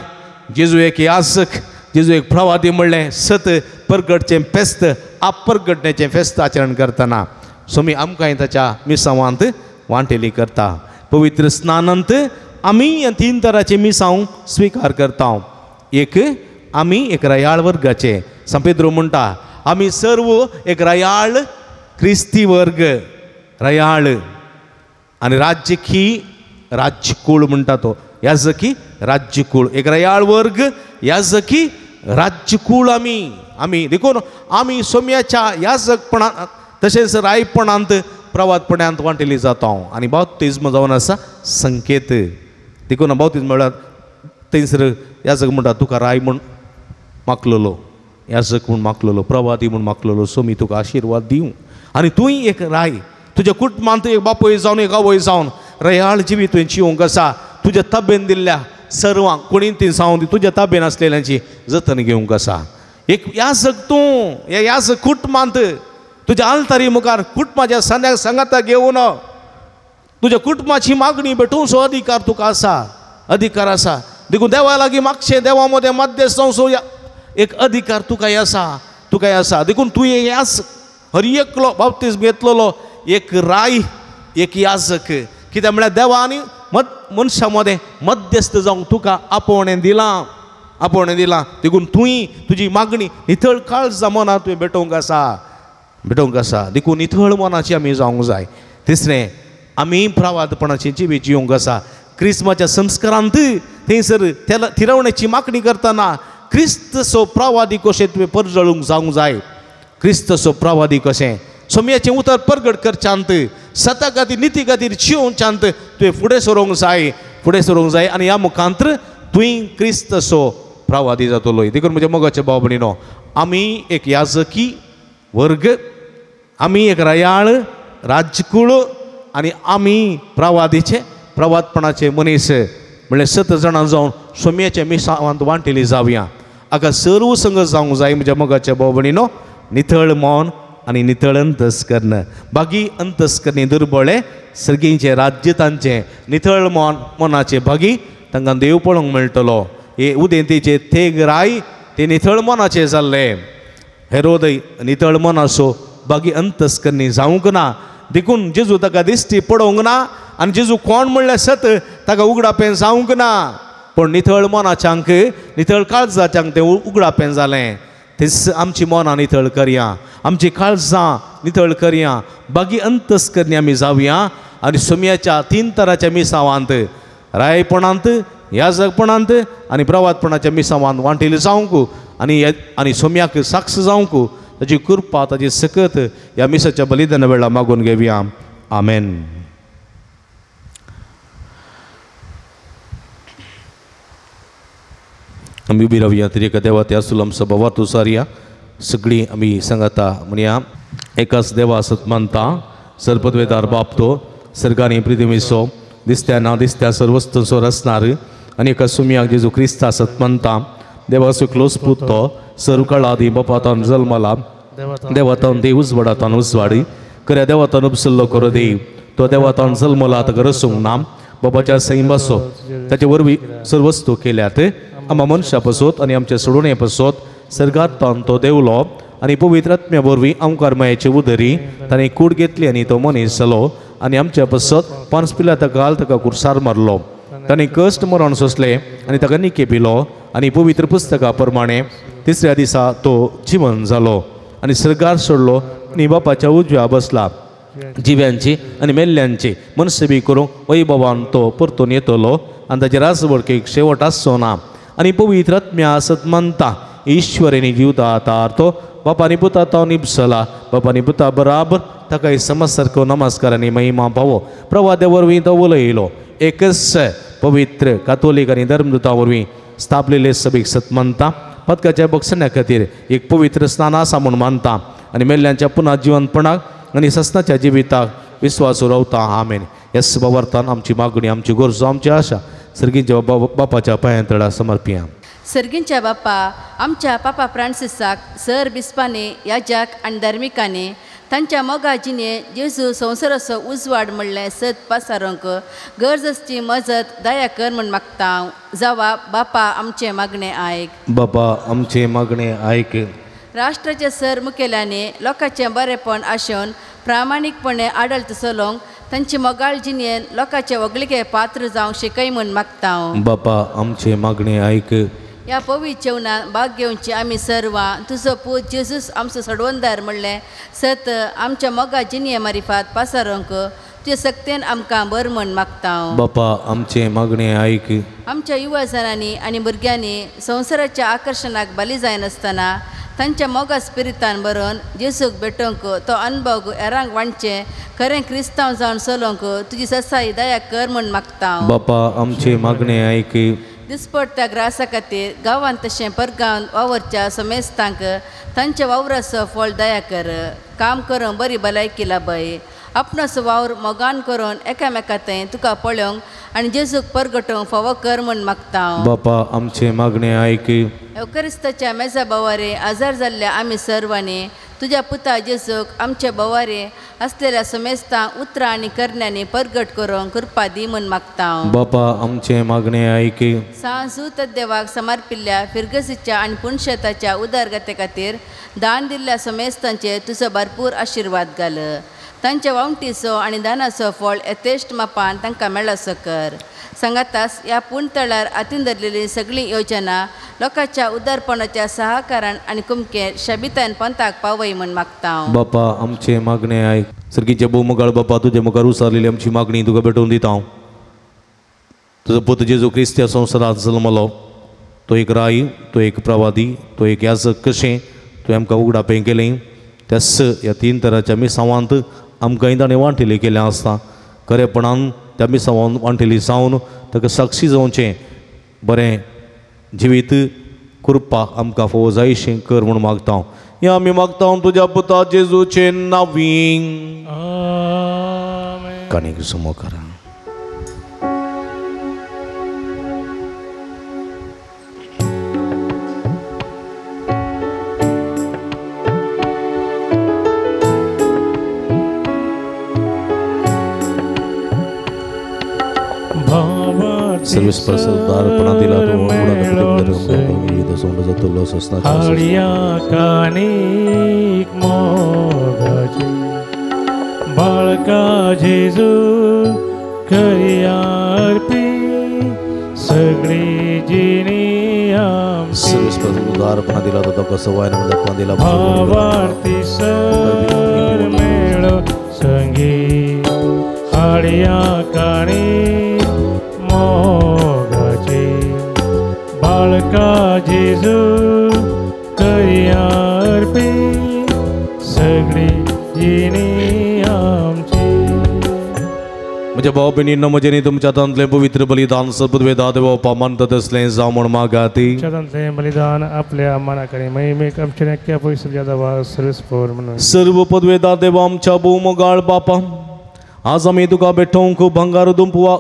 जेजू एक याजक, जेजू एक प्रवादी म्हणलें सत परगटचें फेस्त, आपरगटण्याचें फेस्त आचरण करतना स्वामी आमकांय ताच्या मिसांवांत वांटेली करता. पवित्र स्नानांत आमी ह्या तीन तराचे मिसांव स्विकार करता. एक आमी एक रयाळ वर्गाचे, सांपेद्रो म्हणटा आमी सर्व एक रयाळ क्रिस्ती वर्ग, रयाळ आनी राज्यकी राज्यकूळ म्हणटा तो, याजकी राज्यकूळ, एक रयाळ वर्ग, याजकी राज्यकूळ आमी आमी. देखून आमी सोम्याच्या याजकपणांत तशेंच रायपणांत प्रवादपणांत वांटेली जाता. आनी बाप्तिज्म जावन आसा संकेत. देखून बाप्तिज्म म्हळ्यार थंयसर याजक म्हणटा तुका राय म्हूण मागलेलो, याजक म्हूण मागलेलो, प्रवादी म्हूण मागलेलो, सोमी तुका आशिर्वाद दिवं आनी तूंय एक राय, तुज्या कुटुंबांत एक बापूय जावन एक आवय जावन रयाळ जिवीत तुवें जिवंक आसा. तुज्या ताबेन दिल्ल्या सर्वांक कोणी ती जावन तुज्या ताबेन आसलेल्यांची जतन घेवंक आसा. एक याजक तूं ह्या याजक कुटुंबांत तुज्या आल्तारी मुखार कुटुंबाच्या सांद्याक सांगाता घेवन तुज्या कुटुंबाची मागणी भेटोवचो अधिकार तुका आसा, अधिकार आसा. देखून देवा लागीं मागचें, देवा मदें मध्यस्थ जावचो एक अधिकार तुकाय आसा, तुकाय आसा. देखून तूं याज हर एकलो बाप्तिज्म घेतलेलो एक राय, एक याजक. कित्याक म्हळ्यार देवा आनी मनशां मदें मध्यस्थ जावंक तुका आपोवणें दिलां, आपोवणें दिलां. देखून तुंय तुजी मागणी नितळ काळजा मनां तुवें भेटोवंक आसा, भेटोवंक आसा. देखून नितळ मनाची आमी जावंक जाय. तिसरें आमी प्रवादपणाची जिवीत जिवंक आसा. क्रिस्माच्या संस्कारांत थंयसर थिरवण्याची मागणी करतना क्रिस्तसो प्रवादी कशें तुवें परजळूंक जावंक जाय. क्रिस्तसो प्रवादी कशें सोम्याचें उतर परगट करच्यांत, सता खातीर, निती खातीर जिवोवच्यांत तुवें फुडें सरोंक जाय, फुडें सरोंक जाय. आनी ह्या मुखांत्र तुवें क्रिस्तसो प्रवादी जातलो. देखून म्हज्या मोगाच्या भाव भयणीनो, आमी एक याजकी वर्ग, आमी एक रयाळ राज्यकूळ आनी आमी प्रवादीचे प्रवादपणाचे मनीस म्हणल्यार सत जाणां जावन सोम्याच्या मिसांवांत वांटेली जावया. हाका सर्व संग जावंक जाय. म्हज्या मोगाच्या भाव भयणीनो, नितळ मन आनी नितळ अंतस्कर्ण. बागी अंतस्करणी दुर्बळे सर्गींचें राज्य तांचें. नितळ मन मनाचे भागी तांकां देव पळोवंक मेळटलो. हे उदेंतीचे थेग राय ते नितळ मनाचे जाल्ले. हेरोदय नितळ मनाचो बागी अंतस्करणी जावंक ना, देखून जेजू ताका दिश्टी पडोवंक ना आनी जेजू कोण म्हणल्यार सत ताका उगडापें जावंक ना. पूण नितळ मनाच्यांक नितळ काळजाच्यांक तें उगडापें जालें. तेच आमची मनां नितळ करया, आमची काळजां नितळ करया, बागी अंतस्करणी आमी जावया आनी सोम्याच्या तीन तराच्या मिसावांत, रायपणांत, याजकपणांत आनी प्रवादपणाच्या मिसावांत वांटेली जावंक आनी आनी सोम्याक साक्ष जावंक ताजी कृपा ताजी सकत ह्या मिसाच्या बलिदाना वेळार मागून घेवया. आमेन. आमी उबी रावया तरी एका देवा त्या आसूल आमचो बाबा तुसारया सगळीं आमी सांगाता म्हणया. एकाच देवा सत मानता, सर्पद्वेदार बाप तो सर्गानी पृथ्वीचो दिसत्या ना दिसत्या सर्वस्तंचो रचणार आनी एका सुमयाक जेजू क्रिस्ता सत मानता, देवाचो क्लोज पूत तो सर्व काळा आदी बापातान जल्मला, देवातान देव उजवाडातान उजवाडी, खऱ्या देवातान उपसल्लो करो देव, तो देवातान जल्मला ताका रसूंक ना, बाबाच्या सैमाचो ताचे वरवीं सर्व वस्तू केल्यात, आमा मनशा पसोत आनी आमच्या सोडोवणे पसोत सर्गांत तो देवलो आनी पवित्र आत्म्या वरवीं आमकार मायेचे उदरी ताणें कूड घेतली आनी तो मनीस जालो आनी आमच्या पसत पांच पिला ताका ताका कुर्सार मारलो. ताणें कश्ट मरण सोंसले आनी ताका निके पिलो आनी पवित्र पुस्तका प्रमाणे तिसऱ्या दिसा तो जिवन जालो आनी सर्गार सोडलो आनी बापाच्या उजव्या बसला. जिव्यांची आनी मेल्ल्यांची मनसेबी करूंक वैभवान तो परतून येतलो आनी ताचे राजवडकेक शेवट आसचो ना. आनी पवित्र आत्म्या सत मानता, ईश्वरेनी जिवता आतार तो बापानी पुता तो निपसला, बापानी पुता बराबर ताका समज सारको नमस्कार आनी महिमा पावो. प्रवाद्या वरवीं तो उलयलो. एकच पवित्र कातोलीक आनी धर्मदूता वरवीं स्थापलेले सभेक सत मानता, पदकाच्या बक्षण्या खातीर एक पवित्र स्नान आसा म्हूण मानता आनी मेल्ल्यांच्या पुनः जिवनपणाक आनी ससनाच्या जिविताक विस्वास रावता. आमेन. ह्या बाबर्थान आमची मागणी, आमची गरजो, आमची आशा सर्गींच्या बापाच्या पांयां तळा समर्पिया. सर्गींच्या बापा, आमच्या पापा फ्रांसिसाक सर बिस्पांनी, याजक आनी धार्मिकांनी तांच्या मोगा जिणे जेजू संवसाराचो उजवाड म्हणलें सत पासारूंक गरज आसची मजत दया कर म्हूण मागता. जावा बापा आमचें मागणें आयक. बापा आमचें मागणें आयक. राष्ट्राच्या सर मुखेल्यांनी लोकांचें बरेपण आशोवन प्रामाणीकपणे आडळत चलोवंक तांची मोगाळ जिणेन लोकांचे वगळिके पात्र जावंक शिकय म्हूण मागता. बापा आमचें मागणें आयक. ह्या पवित्र जेवणान भाग घेवची आमी सर्वां तुजो पूत जेजूस आमचो सडवंदार म्हणलें सत आमच्या मोगा जिणये मारिफात पासारूंक तुजे सक्तेन आमकां बर म्हूण मागता. बापा आमचें मागणें आयक. आमच्या युवा जणांनी आनी भुरग्यांनी संवसाराच्या आकर्शणाक बली जायनासतना तांच्या मोगा स्पिरितान बरोवन जेजूक भेटोवंक तो अनुभव हेरांक वांटचें खरें क्रिस्तांव जावन चलोवंक तुजी ससाई दया कर म्हूण मागता. बापा आमचें मागणें आयक. दिसपडत्या ग्रासा खातीर गांवांत तशें परगांवांत वावरच्या समेस्तांक तांच्या वावराचो फळ दया कर. काम करूंक बरी भलायकी लाभय. आपणाचो वावर मोगान करून एकामेका थंय तुका पळोवंक आनी जेजूक परगटोवंक फावो कर म्हूण मागता. बापा आमचें मागणें आयक. एवकरिस्ताच्या मेजा बोवारे आजार जाल्ल्या आमी सर्वांनी तुज्या पुता जेजूक आमचे बोवारे आसलेल्या समेस्तांक उतरां आनी करण्यांनी परगट करूंक कृपा दी म्हूण मागता. बापा आमचें मागणें आयक. सांजू देवाक समर्पिल्ल्या फिरगसीच्या आनी पुणशेताच्या उदरगते खातीर दान दिल्ल्या समेस्तांचेर तुजो भरपूर आशिर्वाद घाल. तांच्या वावटीचो आनी दानाचो फळ यथेश्ट मापान तांकां मेळसो कर. सांगातास ह्या पूण तळार हातीन धरलेली सगळी योजना लोकांच्या उदारपणाच्या सहाकारान आनी कुमके शबितान पंथाक पावय म्हूण मागता. बापा आमचें मागणें आयक. सर्गीचे भोवमुगाळ बापा, तुजे मुखार उसारलेली आमची मागणी तुका भेटोवन दिता. तुजो पूत जेजू क्रिस्त ह्या संवसारांत जल्मलो, तो एक राय, तो एक प्रवादी, तो एक याजक कशें तुवें आमकां उगडापें केलें. त्याच ह्या तीन तराच्या मिसावांत आमकांय ताणें वांटेली केलें आसता. खरेपणान त्या मिसावान वांटेली जावन ताका साक्षी जावचें बरें जिवीत कृपा आमकां फावो जायशें कर म्हूण मागता. ह्या आमी मागता तुज्या पुता जेजूचें नांवीं. काणीक सुमो करा. सर्वेस उदारपणा दिला तो हाडया कानीक मोगाची बाळका जेजू करया अर्पी सगळी जिणी सर्वेस उदारपणा दिला तो कसं वायन दिला भावार्थी सर मेळो संगी हाडया काणी मोगाची बाळका जेजू करया अर्पी सगळी जिणी आमची. म्हज्या भाव भयणींनो, म्हजें तुमच्या हातांतलें पवित्र बलिदान सद्बुद्वेदा देवा मानतात असलें जावं म्हूण मागाती. तुमच्या बलिदान आपल्या मनाकडे महिमेक आमच्या नक्की पयसुल्या देवा सर्वेस्पोर म्हणून. सर्व पदवेदा देवा आमच्या भोवमोगाळ बापा, आज आमी तुका भेटोवंक भंगार दुंपवा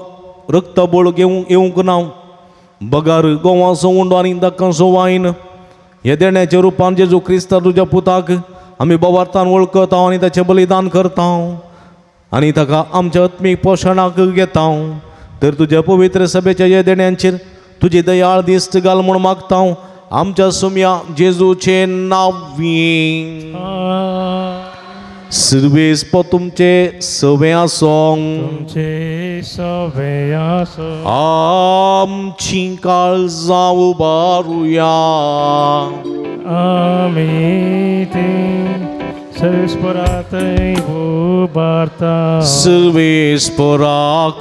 रक्त बळ घेवंक येवंक ना, बगार गोवाचो उंडो आनी दक्कांचो वायन हे देण्याच्या रुपान जेजू क्रिस्ता तुज्या पुताक आमी बोवार्थान वळखता आनी ताचें बलिदान करता आनी ताका आमच्या आत्मीक पोशणाक घेता. तर तुज्या पवित्र सभेच्या ह्या देण्यांचेर तुजी दयाळ दिश्ट घाल म्हूण मागता आमच्या सुम्या जेजूचे नांवी. सर्वेस तुमचे सवे आसों, तुमचे सवे आसों, आमची काळजां उबारुया. आमी ती सर्वेस्पराक उबारता. सर्वेस्पराक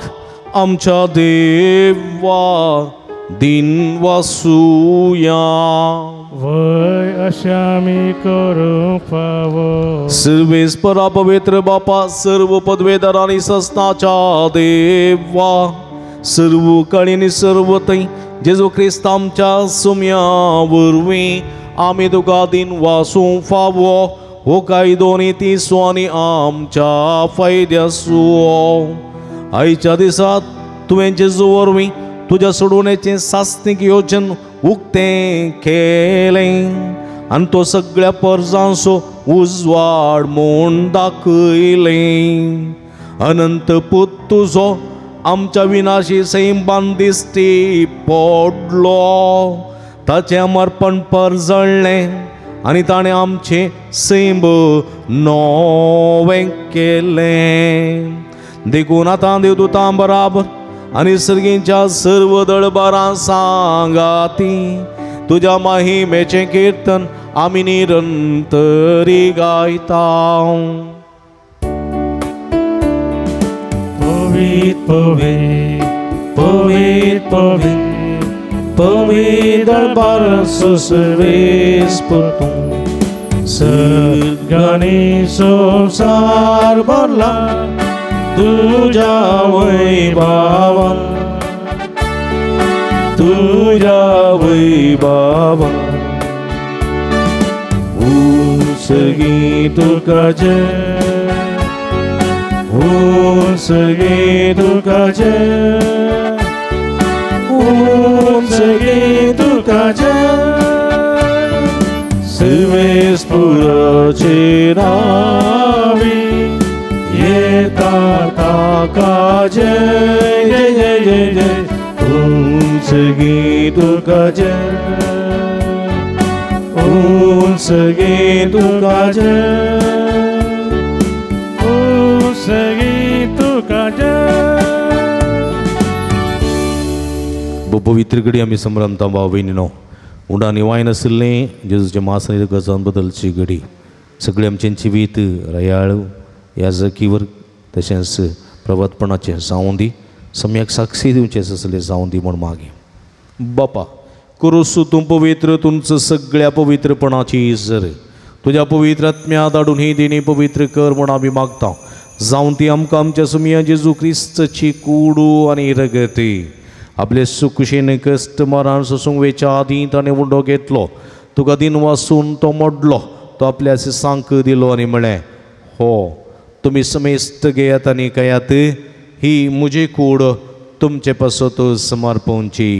आमच्या देवा दिन वासुया. वय अशा आमी करूंक फावो. सर्वेस्परा पवित्र बापा, सर्व पदवेदार आनी सस्नाच्या देवा, सर्व कळीनी सर्व थंय जेजू क्रिस्त आमच्या सुम्या वरवीं आमी तुका दिन वासूंक फावो. हो कायदो नी तिसो आनी आमच्या फायद्यासो. आयच्या दिसा तुवें जेजू वरवीं तुज्या सोडवण्याचें सासणीक योजन उक्तें केलें आनी तो सगळ्या परजांचो उजवाड म्हूण दाखयलें. अनंत पूत तुजो आमच्या विनाशी सैमान दिश्टी पडलो, ताचें अमरपण परजळ्ळें आनी ताणें आमचें सैम नवें केलें. देखून आतां देवदूतां बराबर आनी सर्गींच्या सर्व दळबारां सांगाती तुज्या महिमेचें किर्तन आमी निरंतरी गायता. पवित्र पवित्र पवित्र पवित्र पवित्र दरबार सर्वेस्पर तूं, सर्गांनी संवसार भरला तुज्या वैभावान, तुज्या वैभावान. उंचगी तुका जय, उंचगी तुका जय, उंचगी तुका जय. सर्वेस्पराचे नांवी येता ताका जय जय जय जय जय. उंचगी तुका जय, उंचगी तुका जय, उंचगी तुका जय. पवित्र घडी आमी संभ्रमता भाव भयणीनो, उंडांनी वायन आशिल्लें जेजूचें मास आनी रगत बदलची घडी. सगळें आमचें जिवीत रयाळ याजकीवर तशेंच प्रभातपणाचें जावं दी, सम्यक साक्षी दिवचें आसलें जावं दी म्हूण मागीर. बापा कुरुसू तूं पवित्र, तुमचं सगळ्या पवित्रपणाची जर तुज्या पवित्र आत्म्या धाडून ही देणी पवित्र कर म्हूण आमी मागता. जावं ती आमकां आमच्या सुमया जेजू क्रिस्तची कुडू आनी रगती. आपले सुकुशेन कश्ट मरण सोसूंक वेच्या आदीं ताणें उंडो घेतलो, तुका दिन वासून तो मोडलो, तो आपल्या सांक दिलो आनी म्हळें, हो तुमी समेस्त घेयात आनी खायात, ही म्हजी कूड तुमचे पासत समर्पणची.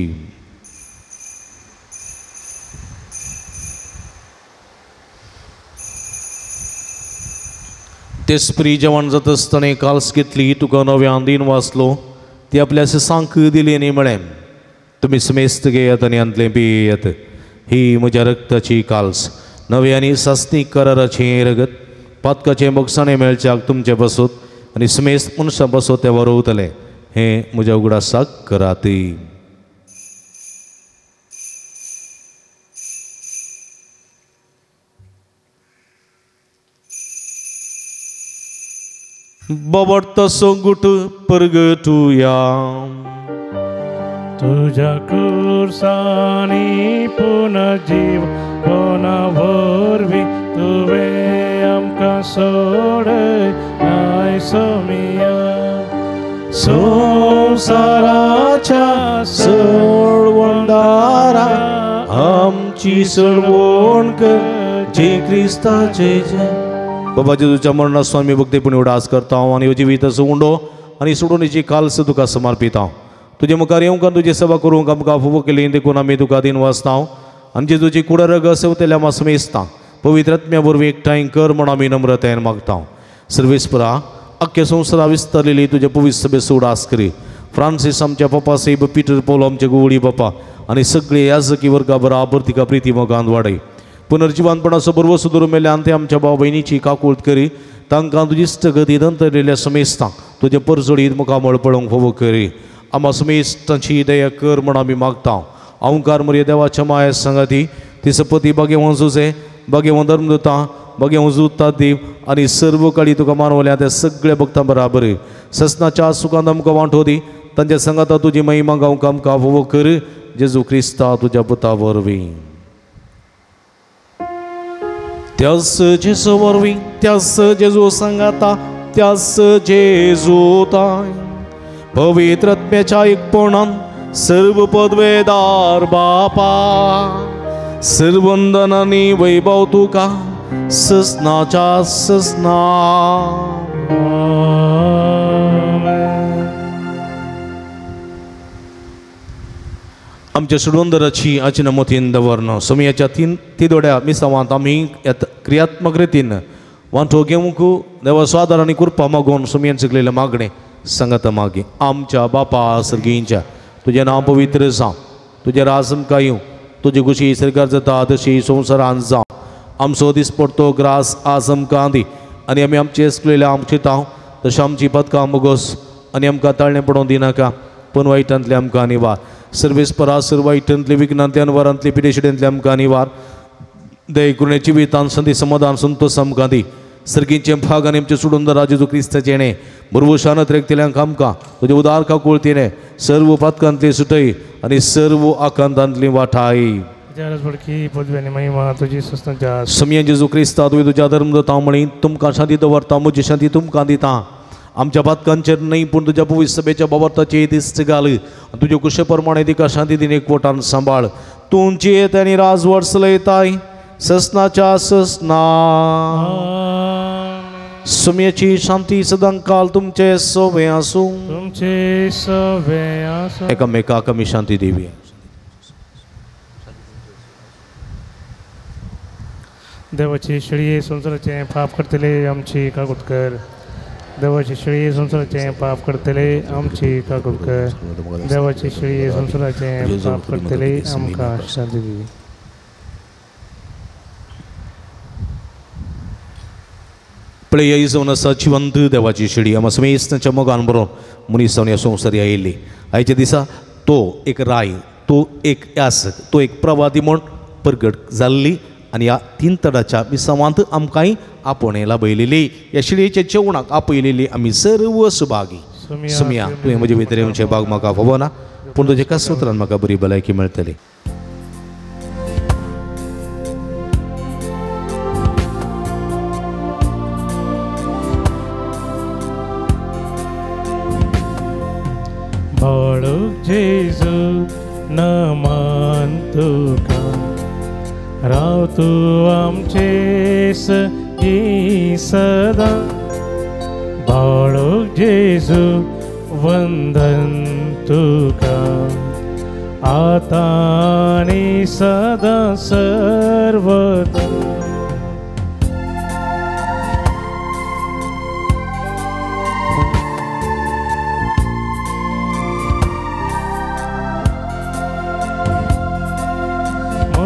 तेसपरी जेवण जाता आसतना काल्स घेतली, तुका नव्यान दिन वाचलो ती आपल्या सांक दिली आनी म्हळें, तुमी समेस्त घेयात आनी हांतलें पियेयात. ही म्हज्या रक्ताची काल्स, नवे आनी सासणी कराराचें रगत, पातकाचें बोगसाणें मेळच्याक तुमचे बसोत आनी समेस्त मनशां बसोत तें वरोवतलें. हें म्हज्या उगडासाक करात. बाबडतो गुट परगटुया. तुझ्या कुर्सानी पुनर्जीव कोणा वरवीं तुवें आमकां सोडय सोमिया. संवसाराच्या सळवंडारा आमची सळवण कर जे क्रिस्ताचे जय. बाबा जेजूच्या मरणा स्वामी भक्तीपूर्ण उडास करता हांव आनी जिवीताचो उंडो आनी सोडोवणेची काल्स तुका समर्पिता हांव. तुजे मुखार येवंक आनी तुजी सेवा करूंक आमकां फुवो केली देखून आमी तुका दिन वाचता हांव आनी जेजूची कुडरग सेवतेल्या मासमेस्ता पवित्र आत्म्या वरवीं एकठांय कर म्हूण आमी नम्रतायेन मागता हांव. सर्वेस्परा अख्ख्या संवसारा विस्तारलेली तुज्या पवित्र सभेचो उडास करी. फ्रांसीस आमच्या पप्पा साहेब, पिटर पौल आमचे गुवडी पप्पा आनी सगळे याजकी वर्गा बराबर तिका प्रिती मोगान वाडय. पुनर्जिवानपणाचो बरवसो धरून मेल्यान ते आमच्या भाव भयणीची काकूळत करी. तांकां तुजी इश्टगती दंतरलेल्या समेस्तांक तुजें परजोडीत मुखामळ पळोवंक फावो करी. आमा समेस्तांची दया कर म्हूण आमी मागता. अहंकार मरे देवाच्या माया सांगाती ती सपती बागेवन जुजे बागेवन धर्मदूता बागेवन जुता देव आनी सर्व काळी तुका मानवल्या त्या सगळ्या भक्तां बराबर ससनाच्या सुखांत आमकां वांटो दी. तांच्या सांगाता तुजी महिमा गावंक आमकां फावो कर. जेजू क्रिस्ता तुज्या पुता वरवीं. त्यास जेजू वरवीं, त्यास जेजू सांगाता, त्यास जेजू ताय पवित्र आत्म्याच्या एकपणान सर्व पदवेदार बापा सर्वंदनानी वैभव तुका ससनाच्या ससना. आमच्या सुडवंदराची आचिन मोतीन दवरन सोमयाच्या तीन तिदोड्या मिसावांत आमी क्रियात्मक रितीन वांटो घेवंक देवा स्वादार आनी कृपा मागून सोमयान शिकलेलें मागणें सांगाता मागीर. आमच्या बापा सर्गींच्या तुजें नांव पवित्र जावं, तुजें राज आमकां येवं, तुजी खुशी सरकार जाता तशी संवसारान जावं. आमचो दिसपडतो ग्रास आज आमकां दी आनी आमी आमचे शिकलेले आमचे तांव तशें आमची पदकां मुगोस आनी आमकां ताळणें पडोवंक दिनाका पूण वायटांतलें आमकां निवार. सर्वेस परा सर्व वायटांतले विघ्नांतले अनवरांतले पिडेशिडेंतले आमकां निवार. दय कृणे जिवितान संदी समाधान संतोष आमकां दी. सर्गींचे भाग आनी आमचे सोडून जेजू क्रिस्ताचें बरवशान त्रेकतेल्यांक आमकां तुजे उदार काकुळतीने सर्व पातकांतली सुटय आनी सर्व आकांतांतली वाठाय. समया जेजू क्रिस्ता तुवें तुज्या धर्मदूतां म्हळी तुमकां शांती दवरता, म्हजी शांती तुमकां दिता. आमच्या पातकांचेर न्हय पूण तुज्या पवित्र सभेच्या बाबर्ताचेर दिश्ट घाल. तुज्या कुशे प्रमाणे तिका शांती दिन एकवटान सांबाळ. तुमची येत आनी राजवट चलयताय ससनाच्या ससना. सुम्याची शांती सदांकाल तुमचे सोवे आसूं. तुमचे सोवे आसूं. एकामेकाक आमी शांती दिवया. देवाची शेळये संवसाराचें पाप करतले आमची काकूत कर. देवाची शेळये संवसाराचें पाप करतले आमची काकूत कर. देवाची शेळये संवसाराचें पाप करतले आमकां शांती दी. पळय जावन आसा जिवंत देवाची शेळी आमा समेस्तांच्या मोगान बरोवन मनीस जावन ह्या संवसारी आयिल्ली. आयच्या दिसा तो एक राय, तो एक यासक, तो एक प्रवादी म्हूण परगट जाल्ली आनी ह्या तीन तडाच्या मिसावांत आमकांय आपोवणें लाभयलेली. ह्या शेळयेच्या जेवणाक आपयलेली आमी सर्व सुभागी. सुमिया तुवें म्हजे भितर येवचें भाग म्हाका फावना पूण तुज्या कसोत्रान म्हाका बरी भलायकी मेळटली. जेजू नमन तुका, राव तूं आमचे सगी सदां. बाळूक जेजू वंदन तुका, आतां आनी सदां सर्वदा.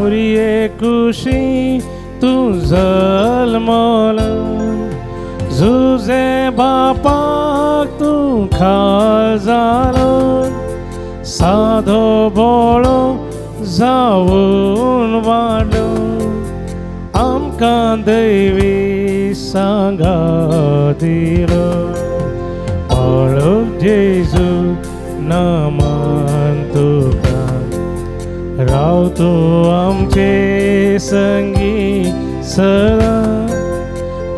मोरये कुशी तूं जल्मलो जुजे बापाक तूं खाल जालो साधो भोळो जावन वाडलो आमकां दैवी सांगा दिलो बाळक जेजू नमन तुका राव तूं आमचे संगी सदां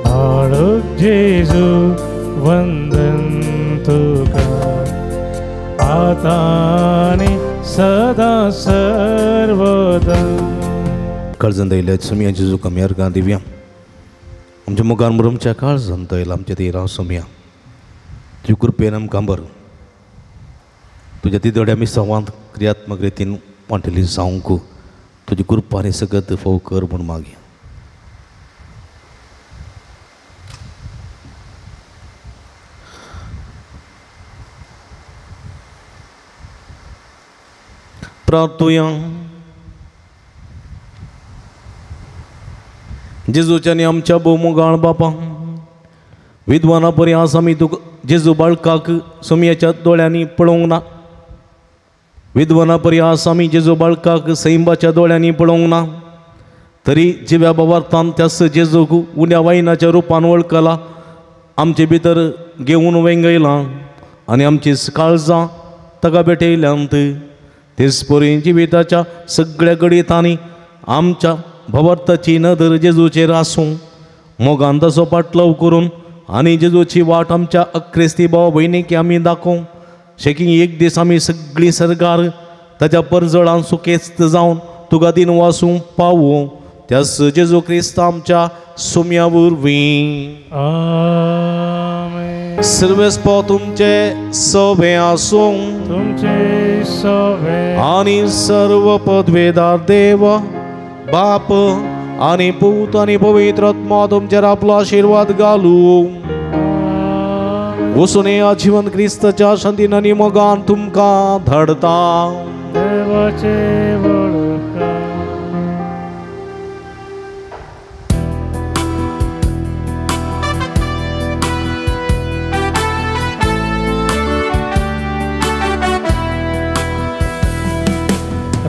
बाळक जेजू वंदन तुका आतां आनी सदां सर्वदा. काळजान दयल्या सोमया जेजू आमी अर्गां दिवया. आमच्या मुखार मुरमच्या काळजान दयला आमच्या ती राव सोमया तुज्या कृपेन आमकां बरो तुज्या तिदोड्या आमी संवाद क्रियात्मक रितीन वांटेली जावंक तुजी कृपा आनी सगत फोव कर म्हूण मागया. प्रार्थुया. जेजूच्या आनी आमच्या भोवमोगाळ बापा विद्वाना परी आज आमी तुका जेजू बाळकाक सोमयाच्या दोळ्यांनी पळोवंक ना. विद्वाना परी आज आमी जेजू बाळकाक सैंबाच्या दोळ्यांनी पळोवंक ना तरी जिव्या बाबार्थान त्यास जेजूक उण्या वायनाच्या रुपान वळखला आमचे भितर घेवन वेंगयला आनी आमची काळजां ताका भेटयल्यांत. तेच परी जिविताच्या सगळ्या घडयतांनी आमच्या भवार्थाची नदर जेजूचेर आसूं मोगान तसो पाटलाव करून आनी जेजूची वाट आमच्या अक्रिस्ती भाव भयणीक आमी दाखोवं शेकी एक दीस आमी सगळीं सरकार ताच्या परजळान सुकेस्त जावन तुका दिन वासूं पावूं त्यास जेजू क्रिस्त आमच्या सुम्या वरवीं. सर्वेस्पो तुमचे सवे आसूं तुमचे सवे आनी सर्व पदवेदार देव बाप आनी पूत आनी पवित्र आत्मा तुमचेर आपलो आशिर्वाद घालूं. वचून आजीवन क्रिस्ताच्या शांतीन आनी मोगान तुमकां धाडता. देवाचे वळखा.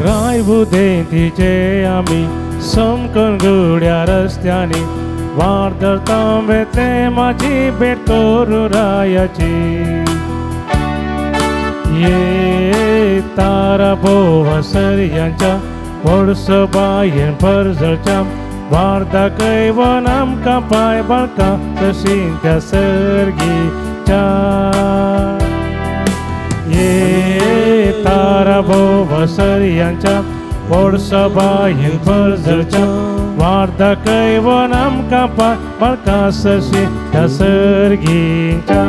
राय बुदेंतीचे आमी समकण गुड्या रस्त्यांनी वाट धरता वेतले माझी भेट करूं रायाची. ये तारा भोवा सरयांच्या व्हडसो बायेन परजळच्या वाट दाखयवन आमकां पांय बाळकां तशी त्या सर्गीच्या. ये तारा भोवा सरयांच्या व्हडसो बायेन परजळच्या वाट दाखयवन आमकां पांय बाळकां तशी त्या सर्गीच्या.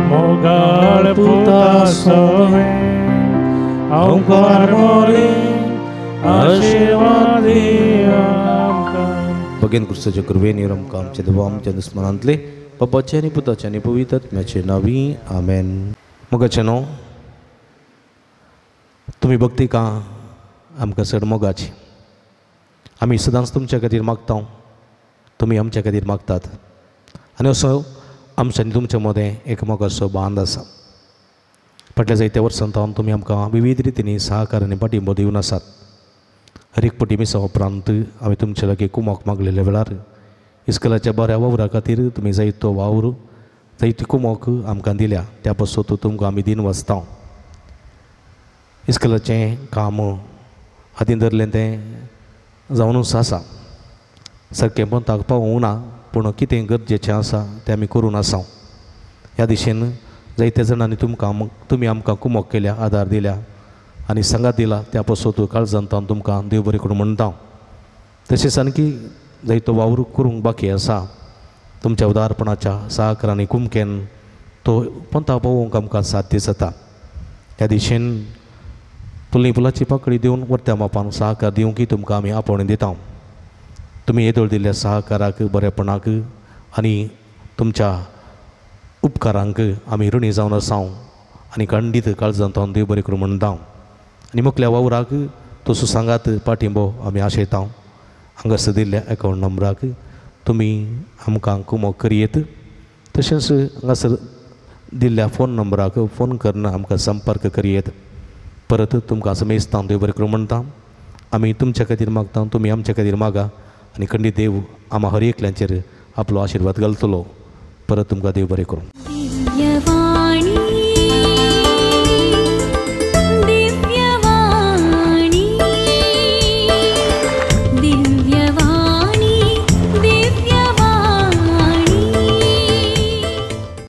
मोगाळ पुता सोवे अंकार मोरे आशीर्वाद आमकां. भगेन क्रिस्ताच्या कृपेन आमकां आमच्या देवा आमच्या दुस्मनांतले बापाचे आनी पुताचे आनी पवित्र आत्म्याचे नांवी आमेन. मोगाचें न्हू तुमी भक्ती का आमकां चड मोगाची. आमी सदांच तुमच्या खातीर मागता तुमी आमच्या खातीर मागतात आनी असो आमच्या आनी तुमच्या मदें एक मोगाचो बांद आसा. फाटल्या जायत्या वर्सां सावन तुमी आमकां विविध रितींनी सहकार आनी पाठिंबो दिवन आसात. हर एक पटी मिसा उपरांत हांवें तुमच्या लागीं कुमोक मागलेल्या वेळार इस्कलाच्या बऱ्या वावरा खातीर तुमी जायतो वावर जायती कुमोक आमकां दिल्या त्या पासून तुमकां आमी दिन वाचता. इस्कलाचें काम हातीन धरलें तें जावनूच आसा. सारकें पंताक पावूंक ना पूण कितें गरजेचें आसा तें आमी करून आसा. ह्या दिशेन जायत्या जाणांनी तुमकां तुमी आमकां कुमोक केल्या आदार दिल्या आनी सांगात दिला त्या पासून काळजांत तुमकां देव बरें करूं म्हणटा. तशेंच आणकी जायतो वावर करूंक बाकी आसा. तुमच्या उदारपणाच्या सहकार आनी कुमकेन तो पंता पावोवंक आमकां साध्य जाता. ह्या दिशेन पुली फुलाची पाकळी दिवन वरत्या मापान सहकार दिवंक तुमकां आमी आपोवणें दिता. तुमी येदोळ दिल्ल्या सहकाराक बरेपणाक आनी तुमच्या उपकारांक आमी ऋणी जावन आसा आनी खंडीत काळजांत देव बरें करूं म्हणटा. आनी मुखल्या वावराक तसो सांगात पाठिंबो आमी आशयता. हांगासर दिल्ल्या अकावंट नंबराक तुमी आमकां कुमोक करयेत. तशेंच हांगासर दिल्ल्या फोन नंबराक फोन करून आमकां संपर्क करयेत. परत तुमकां समेस्तां देव बरें करूं म्हणटा. आमी तुमच्या खातीर मागता, तुमी आमच्या खातीर मागा आनी खंडीत देव आमा हर एकल्यांचेर आपलो आशिर्वाद घालतलो. परत तुमकां देव बरें करूं.